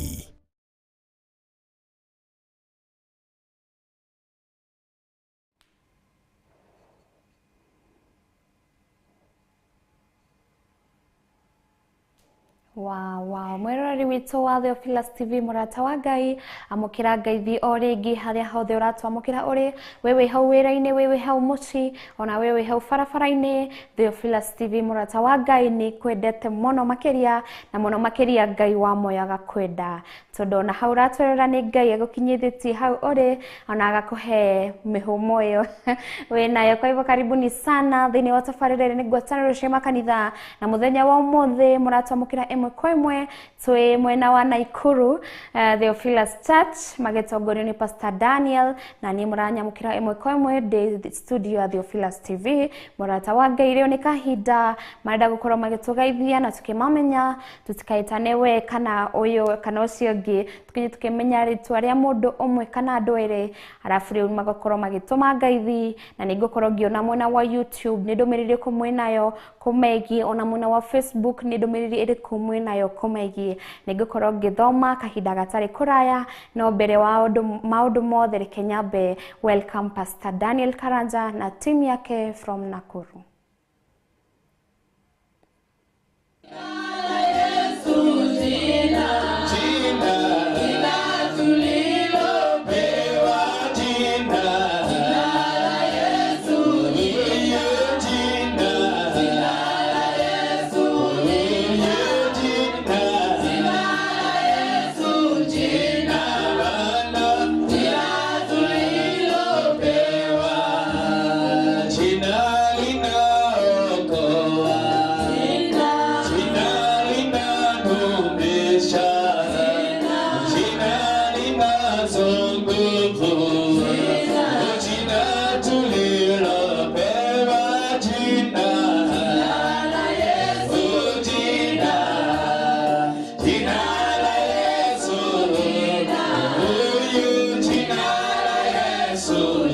Wow, wow. Mwiroreri witũ wa Theophilus TV mũrata wa Ngai, amũkĩra ngeithi o rĩngĩ harĩa hothe ũratwamũkĩra ũrĩ, we wĩ hau wĩra-inĩ, we wĩ hau mũciĩ, ona we wĩ hau barabara-inĩ. Theophilus TV mũrata wa Ngai nĩ kwendete mũno makĩria, na mũno makĩria Ngai wa moyo agakwenda, tondũ ona hau ũratwerera nĩ Ngai agũkinyithĩtie hau ũrĩ, ona agakũhe mĩhũmũ ĩyo wĩnayo. Kwa hivyo karibuni sana thĩinĩ wa tabarĩra ĩrĩa nĩ ngwatanĩro cia makanitha, na mũthenya wa ũmũthĩ mũratwamũkĩra ĩmwe kwa ĩmwe twĩ mwena wa Nakuru, Theophilus Church magĩtongorio nĩ Pastor Daniel, na niĩ mũranyamũkĩra ĩmwe kwa ĩmwe ndĩ studio ya Theophilus TV. Mũrata wa Ngai, rĩu nĩ kahinda marenda gũkorwo magĩtũgeithia na tũkĩmamenya, tũtikaĩtane we kana ũyũ kana ũcio ũngĩ, tũkinye tũkĩmenya rĩtwa rĩa mũndũ ũmwe kana andũ erĩ, arabu rĩu magakorwo magĩtũma ngeithi, na nĩ ngũkorwo ngĩona mwena wa YouTube nĩ ndũmĩrĩri ĩrĩkũ mwĩnayo kũmegiĩ, ona mwena wa Facebook nĩ ndũmĩrĩri ĩrĩkũ mwĩnayo kũmegiĩ. Nĩ ngũkorwo ngĩthoma kahinda gatarĩ kũraya, no mbere wa maũndũ mothe reke nyambe welcome Pastor Daniel Karanja na team yake from Nakuru.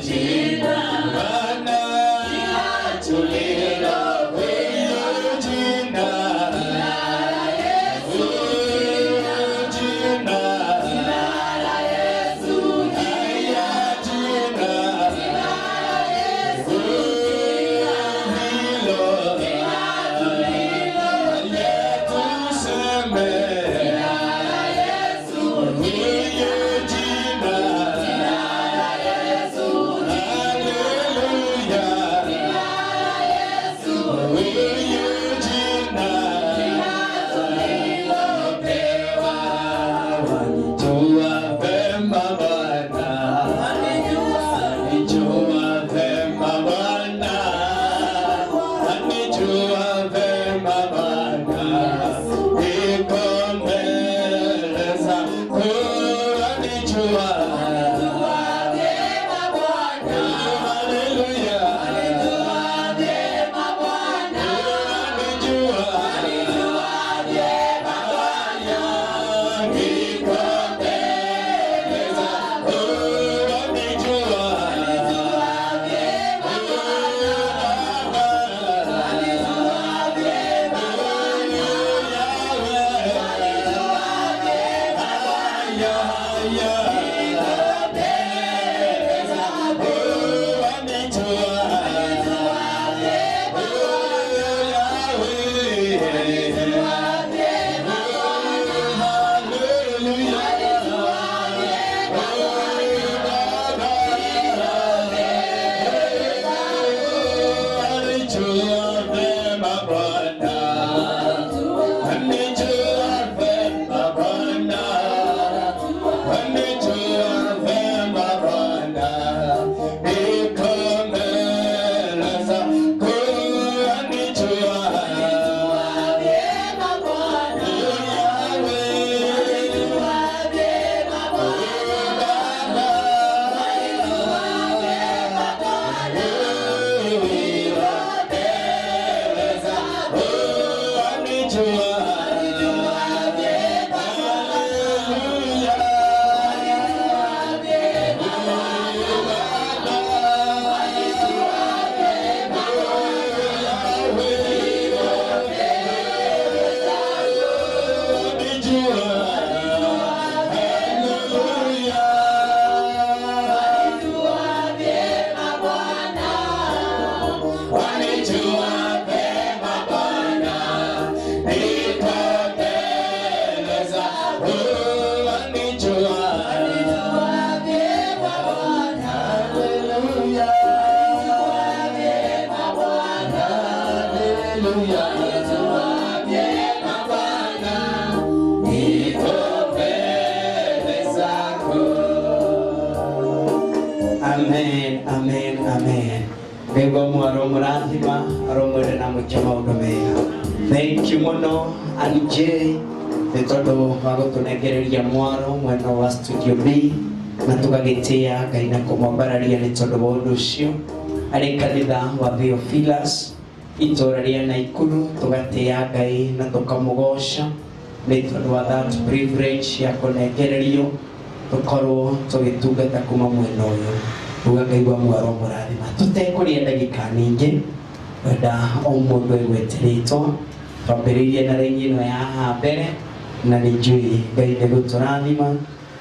Jina Amen, amen, amen. Ngai mwaro murathima aromwere na mwike maundu mega. Thank you muno Anjay nĩ tondũ wa gũtũnengereria mwaro mwena wa Studio B na tũgagĩtĩa Ngai na kũmwambararia nĩ tondũ wa ũndũ ũcio. Arĩ kanitha wa Theophilus itũũra rĩa Naikuru tũgatĩa Ngai na tũkamũgoca nĩ tondũ wa that privilege ya kũnengererio tũkorwo tũgĩtungata kuma mwena ũyũ. Uga Ngai wa mwaro mũrathima tũtekũrĩa ndagĩka nyingĩ wenda o mũndũ egweteretwo twambĩrĩirie na raini ĩno ya haha mbere na nĩ njũĩ Ngai nĩ gũtũrathima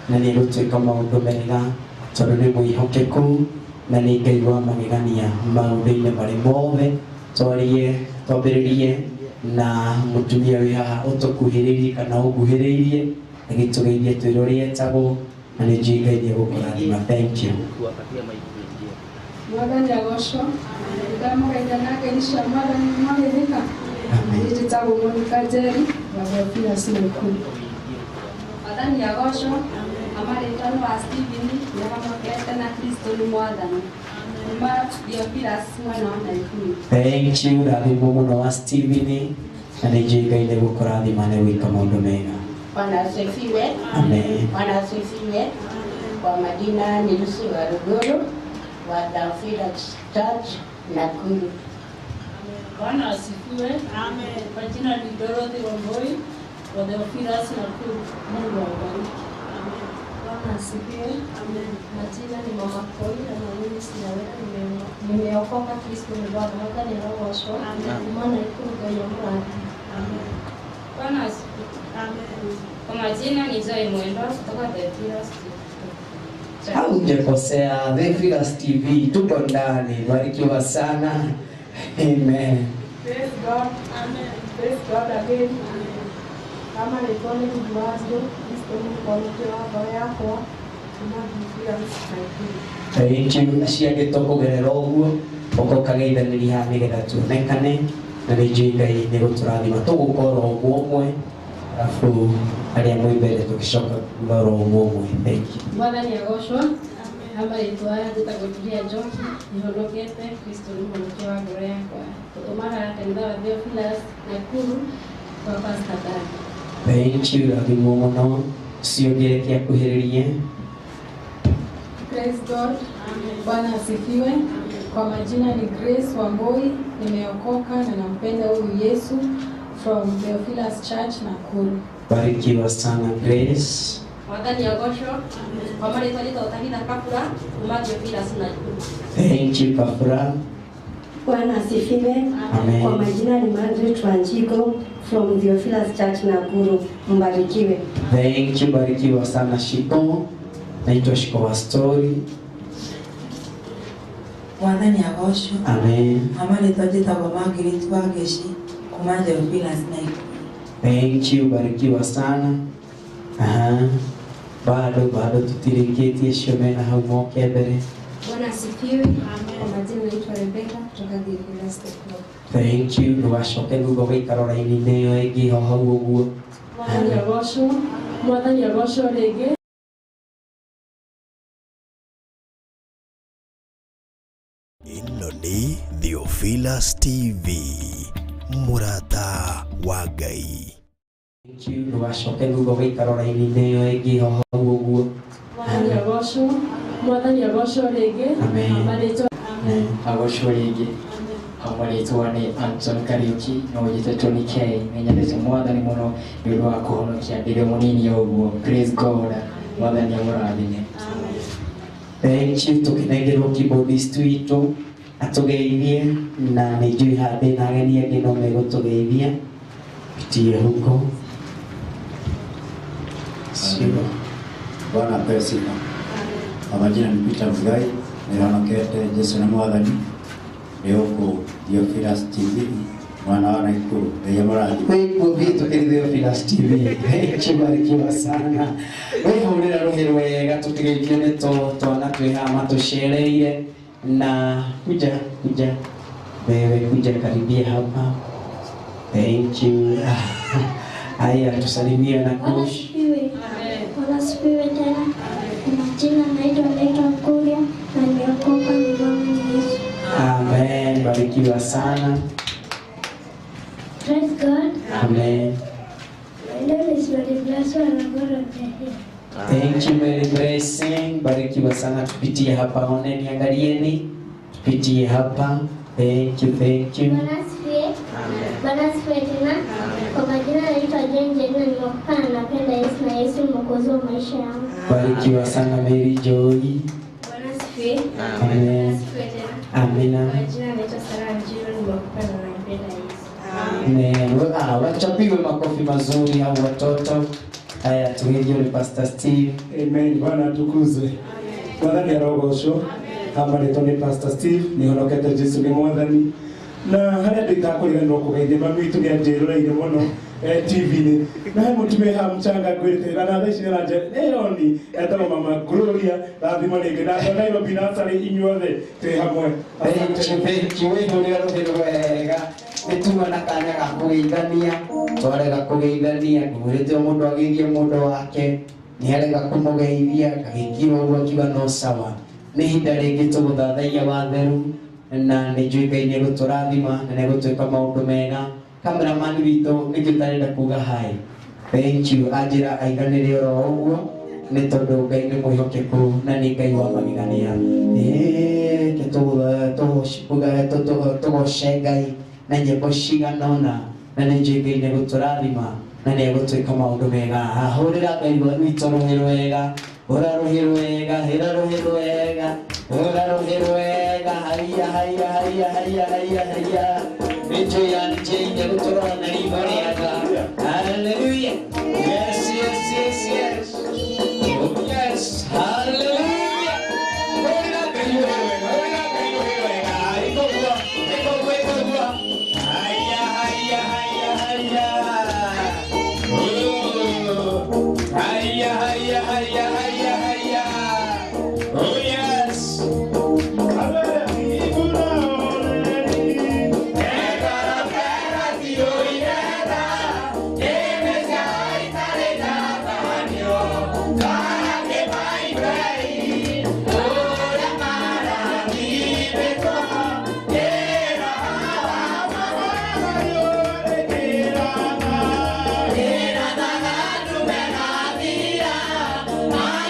na nĩ gũtuĩka maũndũ mega tondũ nĩ mwĩhokeku na nĩ Ngai wa magegania maũndũ-inĩ marĩ mothe. Twarie twambĩrĩrie na mũtumia wĩ haha ũtũkuhĩrĩirie kana ũnguhĩrĩirie agĩtũgeithie twĩre ũrĩa etagwo na nĩ njũĩ Ngai nĩ egũkũrathima. Thank you. Mwathani agocwo. Ndamũgeithia na ngeithi cia Mwathani mwagĩthĩka. Njĩtagwo Monica Njeri wa Theophilus Nakuru. Mwathani agocwo. Amarĩtwa nĩ wa Stephen nĩahonokete na Kristo nĩ Mwathani. Kuma Theophilus mwena wa Nakuru. Thank you rathimwo mũno wa Stephen na nĩ njũĩ Ngai nĩ egũkũrathima na gwĩka maũndũ mega. Bwana asifiwe. Amen. Bwana asifiwe. Kwa majina ni Lucy Waruguru wa Theophilus Church Nakuru. Bwana asifiwe. Amen. Kwa jina ni Dorothy Wamboi wa Theophilus Nakuru. Mungu awabariki. Amen. Bwana asifiwe. Amen. Majina ni Mama Koi na mimi sinaweza nimeokoka Kristo ni Bwana. Mwathani arogocwo. Amen. Mwana Nakuru Ngai amũrathime. Amen. Bwana asifiwe. Amen. Kwa majina ni Zoe Mwendo kutoka Theophilus TV. Haujakosea, Theophilus TV tuko ndani. Barikiwa sana. Amen. Praise God. Amen. Praise God again. Amen. Kama nitone mwazo, Kristo ni mwokozi wa ngoro yakwa. Kuma Theophilus Nakuru. Thank you. Acio angĩ tũkũgerera ũguo ũka ũkageithanĩria haha nĩgetha tuonekane na nĩ njũĩ Ngai nĩ gũtũrathima. Tũgũkorwo ũguo ũmwe arabu arĩa mwĩ mbere tũgĩcoka thutha oro ũguo ũmwe. Thank you. Mwathani agocwo. Amarĩtwa njĩtagwo Julia Njoki nĩhonokete Kristo nĩ mũhonokia wa ngoro yakwa. Tũtũmaga kanitha wa Theophilus Nakuru kwa Pastor Dan. Thank you rathimwo mũno. Ũcio ũngĩ reke akuhĩrĩrie. Praise God. Bwana asifiwe. Kwa majina ni Grace Wamboi, nimeokoka na nampenda huyu Yesu from Theophilus Church Nakuru. Barikiwa sana Grace. Mwathani agocwo. Kwa marĩtwa njĩtagwo Tabitha Kabura kuma Theophilus Nakuru. Thank you Kabura. Bwana asifiwe. Amen. Kwa majina ni Margaret Wanjigo from Theophilus Church Nakuru. Mbarikiwe. Thank you, barikiwa sana Shiko. Naitwa Shiko wa Story. Mwathani agocwo. Amen. Amarĩtwa njĩtagwo Margaret Wangeci kuma Theophilus Nakuru. Thank you, barikiwa sana. Aha. Bado tutirĩkĩtie cio mena hau moke mbere. Bwana asifiwe. Kwa majina naitwa Rebecca kutoka Theophilus Nakuru. Thank you, ndũgacoke thutha ũgaikara raini-inĩ ĩyo ĩngĩ ho hau ũguo. Mwathani agocwo. Mwathani agocwo rĩngĩ. Ĩno nĩ Theophilus TV, mũrata wa Ngai. Thank you, ndũgacoke thutha ũgaikara raini-inĩ ĩyo ĩngĩ ho hau ũguo. Mwathani agocwo. Mwathani agocwo rĩngĩ. Amen. Marĩtwa Agocwo rĩngĩ. Marĩtwa nĩ Anton Kariuki no njĩte Tony K. Nĩ nyendete Mwathani mũno nĩ ũndũ wa kũhonokia ndĩrĩ mũnini ũguo. Praise God. Mwathani amũrathime. Thank you, tũkĩnengerwo keyboardist witũ atũgeithie na nĩ njũĩ haha ndĩna ageni angĩ no megũtũgeithia. Pitie huko. Sio. Bwana apewe sifa. Kwa majina ni Peter Muigai, nĩhonokete Jesu nĩ Mwathani, ndĩ gũkũ Theophilus TV, mwana wa Nakuru. Ngai amũrathime. Wĩkuo kĩhĩtũkĩri Theophilus TV. Thank you, barikiwa sana. Wĩhũrĩra rũhĩ rwega tũtigeithio nĩ twana twĩ haha matũcereire na kuja kuja wewe kuja karibia hapa. Thank you. Haya, tusalimie na kush. Bwana asifiwe tena. Kwa majina naitwa Leta Kuria na nimeokoka ni Bwana Yesu. Amen, barikiwa sana. Praise God. Amen. My name is Mary Blessing and I'm going to here. Thank you Mary Blessing, barikiwa sana. Tupitie hapa, oneni, angalieni, tupitie hapa. Thank you, thank you. Bwana asifiwe. Bwana asifiwe tena. Kwa majina naitwa Jane Jane na nimeokoka na napenda Yesu na Yesu ni Mwokozi wa maisha yangu. Barikiwa sana Mary Joy. Bwana asifiwe. Amen. Asifiwe tena. Amina. Kwa majina naitwa Sarah Njiro nimeokoka na nampenda Yesu. Amen. Wachapiwe makofi mazuri hao watoto. Haya, tugeithio ni Pastor Steve. Amen. Bwana atukuzwe. Mwathani arogocwo. Amarĩtwo nĩ Pastor Steve, nĩhonokete Jesu nĩ Mwathani. Na harĩa ndĩtakũriganĩrwo kũgeithia mami witũ nĩ anjĩroreire mũno TV-inĩ. Na he mũtumia haha mũchanga ngwĩrĩte na thaa ici nĩaranje ĩroni etagwo Mama Gloria, rathimo rĩngĩ na andũ a Nairobi Nursery inyuothe twĩ hamwe. Thank you, thank you. Wĩhũrĩra rũhĩ rwega. Nĩ tuma na kanya ga kũgeithania, twarega kũgeithania, ngwĩrĩte o mũndũ ageithie mũndũ wake, nĩ arega kũmũgeithia, ngagĩkira ũguo akiuga no sawa. Nĩ ihinda rĩngĩ tũgũthathaiya watheru na nĩ njũĩ Ngai nĩ egũtũrathima na nĩ egũtwĩka maũndũ mega. Cameraman witũ nĩkĩo ũtarenda kuga hi. Thank you. Anjĩra aiganĩre oro ũguo nĩ tondũ Ngai nĩ mwĩhokeku na nĩ Ngai wa magegania. Reke tũgoce Ngai na nyĩmbo cigana ũna na nĩ njũĩ Ngai nĩ egũtũrathima na nĩ egũtwĩka maũndũ mega. Hũrĩra Ngai witũ rũhĩ rwega, hũra rũhĩ rwega, hĩra rũhĩ rwega, hũra rũhĩ rwega, haiya haiya haiya haiya haiya haiya. Nĩ njũĩ Anjĩ nĩ egũtũrora na ritho rĩega. Hallelujah. Yes, yes, yes, yes. Oh, yes. Hallelujah. Hũrĩra Ngai rũhĩ rwega, hũrĩra Ngai rũhĩ rwega. Ĩkũguo, ĩkũguo, ĩkũguo. Haiya, haiya, haiya, haiya. Oh, haiya, haiya, haiya, haiya, haiya. Oh, yes. Era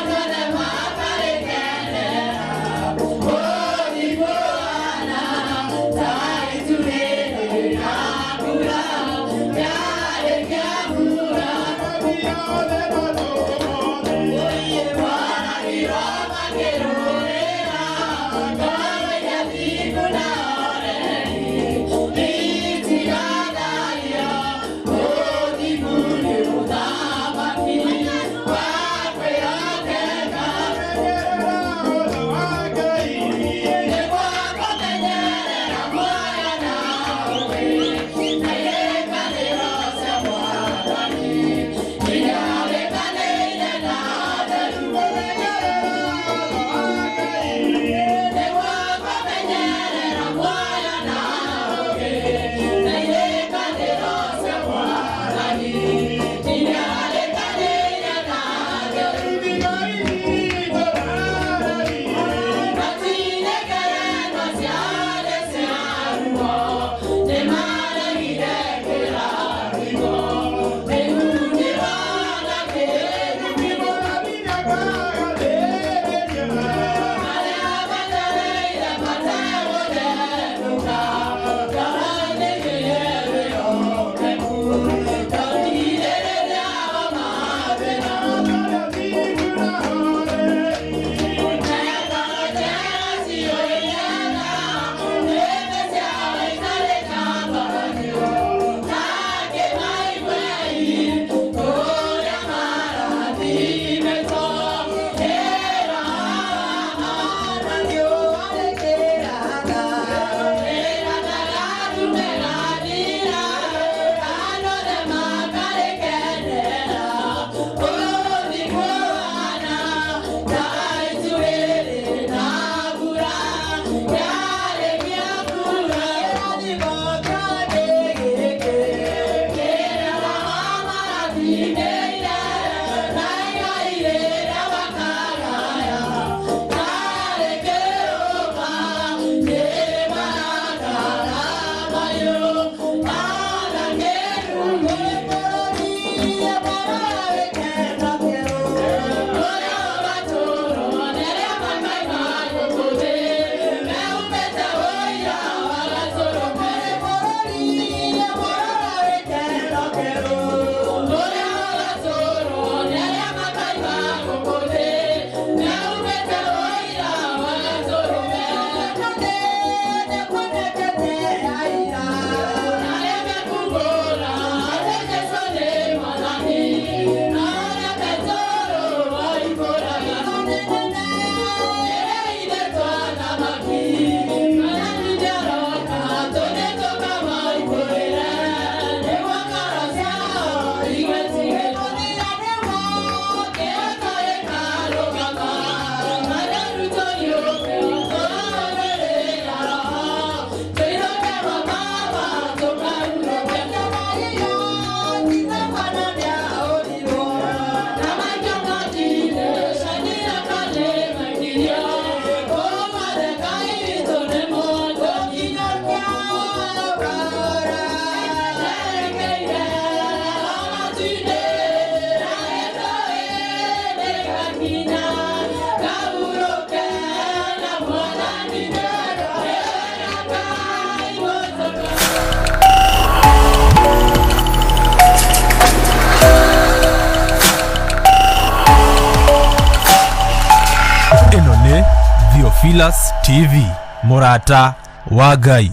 Theophilus TV, mũrata wa Ngai.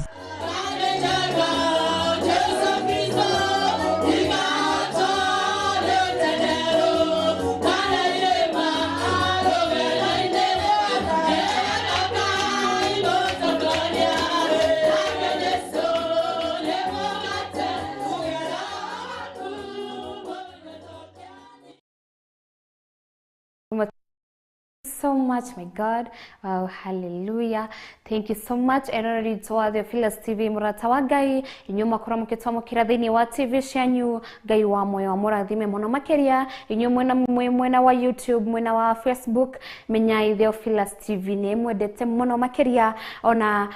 So much, my God. Wow, hallelujah. Thank you so much. Eroreri twa Theophilus TV, mũrata wa Ngai, inyuĩ mwakorwo mũgĩtwamũkĩra thĩinĩ wa TV cianyu, Ngai wa moyo amũrathime mũno makĩria. Inyuĩ mwena mwĩ mwena wa YouTube, mwena wa Facebook, menyai Theophilus TV nĩ mwendete mũno makĩria, ona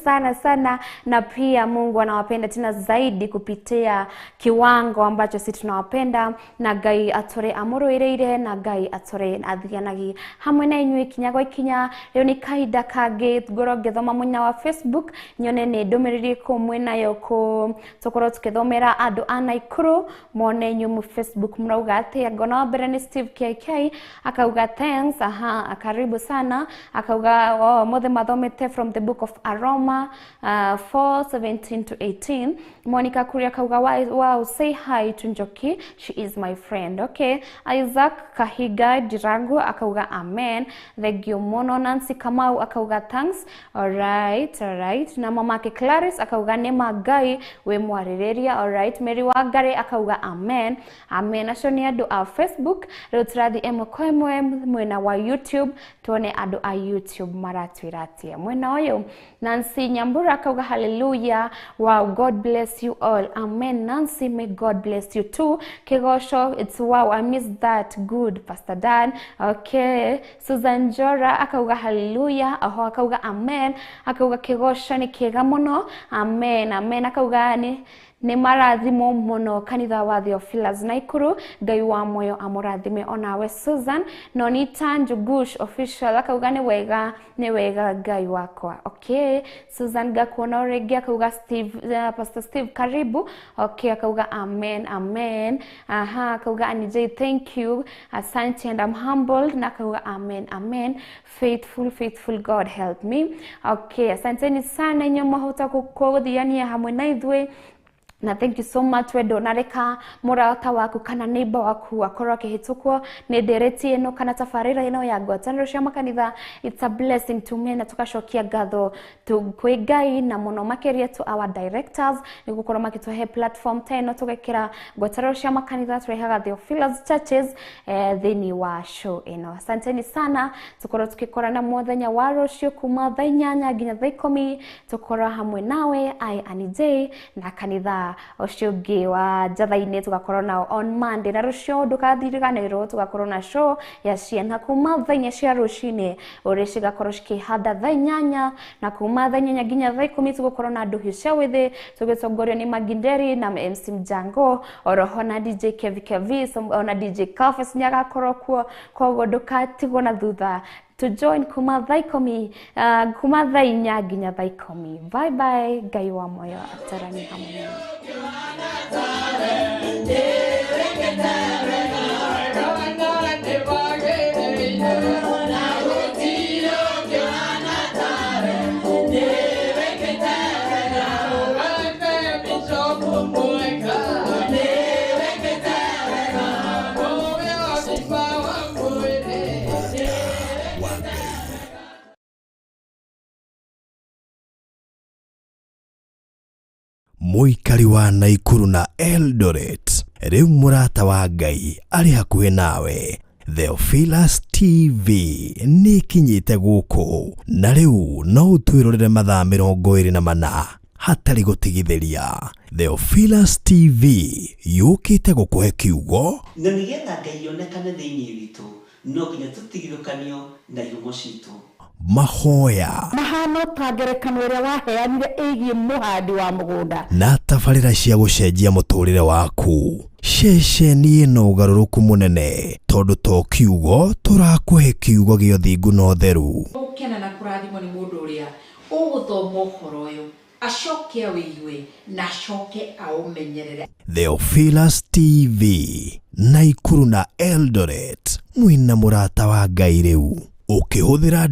sana sana, na pia Mungu anawapenda tena zaidi kupitia kiwango ambacho sisi tunawapenda, na Ngai atore amũrũĩrĩire, na Ngai atore athianagi hamwe na inyuĩ ikinya gwa ikinya. Rĩu nĩ kahinda kangĩ ngorwo ngĩthoma mwena wa Facebook, nyone nĩ ndũmĩrĩri ĩrĩkũ mwĩnayo kũ tũkorwo tũkĩthomera andũ a Naikuru, mone inyuĩ mu Facebook mũrauga atĩa. Ngona wa mbere nĩ Steve KK akauga thanks, aha, karibu sana, akauga oh, mothe mathomete from the book of Aroma 4:17 to 18. Monica Kuria akauga wow, say hi to Njoki, she is my friend. Okay, Isaac Kahiga Dirangu akauga amen, thank you mono. Nancy Kamau akauga thanks, alright, alright. Na mamake Clarice akauga nema Ngai we mwarĩrĩria, alright. Mary Wangari akauga amen, amen. Acio nĩ andũ a Facebook. Rĩu tũrathiĩ ĩmwe kwa ĩmwe mwena wa YouTube, tuone andũ a YouTube maratwĩra atĩa mwena ũyũ. Nancy Nyambura akauga hallelujah, wow, God bless you all, amen. Nancy, may God bless you too. Kigosho, it's wow, I miss that, good Pastor Dan. Okay, Susan Jora akauga hallelujah, oho akauga amen, akauga kigosho ni kiega muno, amen, amen. Akauga ni nĩ marathimo mũno kanitha wa Theophilus Naikuru, Ngai wa moyo amũrathime onawe Susan. Nonita Njugush official akauga nĩ wega, nĩ wega Ngai wakwa. Okay, Susan gakuona rĩngĩ akauga Steve, Pastor Steve karibu. Okay, akauga amen, amen. Aha, akauga Annie J thank you, asante and I'm humbled, na akauga amen, amen, faithful, faithful God help me. Okay, asanteni sana inyuĩ mwahota gũthiania hamwe na ithuĩ, na thank you so much wendo nareka mũrata waku kana neighbor waku akorwo akĩhĩtũkwo nĩ ndereti ĩno kana tabarĩra ĩno ya ngwatanĩro cia makanitha. It's a blessing to me, na tũgacokia ngatho kwĩ Ngai na mũno makĩria to our directors nĩ gũkorwo makĩtũhe platform ta ĩno tũgekĩra ngwatanĩro cia makanitha, tũrehaga Theophilus Churches thĩinĩ wa show ĩno. Asanteni sana, tũkorwo tũgĩkorana mũthenya wa rũciũ kuma thaa 8 nginya thaa 10, tũkorwo hamwe nawe I Annie J na kanitha ũcio ũngĩ wa Njatha-inĩ tũgakorwo nao on Monday, na rũciũ ndũkathiriganĩrwo tũgakorwo na show ya ciana kuma thaa 4 cia rũcinĩ ũrĩa cigakorwo cikĩhanda thaa 8, na kuma thaa 8 nginya thaa 10 tũgũkorwo na ndũhiũ cia wĩthĩ tũgĩtongorio nĩ Maginderi na MC Mjango, oroho na DJ Kevi Kevi, ona DJ Kafes nĩagakorwo kuo, koguo ndũkatigwo na thutha. To join kuma thaa 10, kuma thaa 4 nginya thaa 10. Bye bye, Ngai wa moyo atarani hamwe nanyu. Mũikari wa Naikuru na Eldoret, rĩu mũrata wa Ngai arĩ hakuhĩ nawe. Theophilus TV nĩ ĩkinyĩte gũkũ, na rĩu no ũtwĩrorere mathaa 24 hatarĩ gũtigithĩria. Theophilus TV yũkĩte gũkũhe kiugo, na nĩgetha Ngai onekane thĩinĩ witũ no nginya tũtigithũkanio na ihumo citũ. Mahoya mahano ta ngerekano ĩrĩa waheanire ĩgiĩ mũhandi wa mũgũnda, na tabarĩra cia gũcenjia mũtũrĩre waku. Ceceni ĩno ũgarũrũku mũnene, tondũ to kiugo tũrakũhe kiugo gĩa ũthingu na ũtheru. Gũkena na kũrathimwo nĩ mũndũ ũrĩa ũgũthoma ũhoro ũyũ acoke awĩigue na acoke aũmenyerere. Theophilus TV, Naikuru na Eldoret, mwĩna mũrata wa Ngai rĩu. Ũkĩhũthĩra.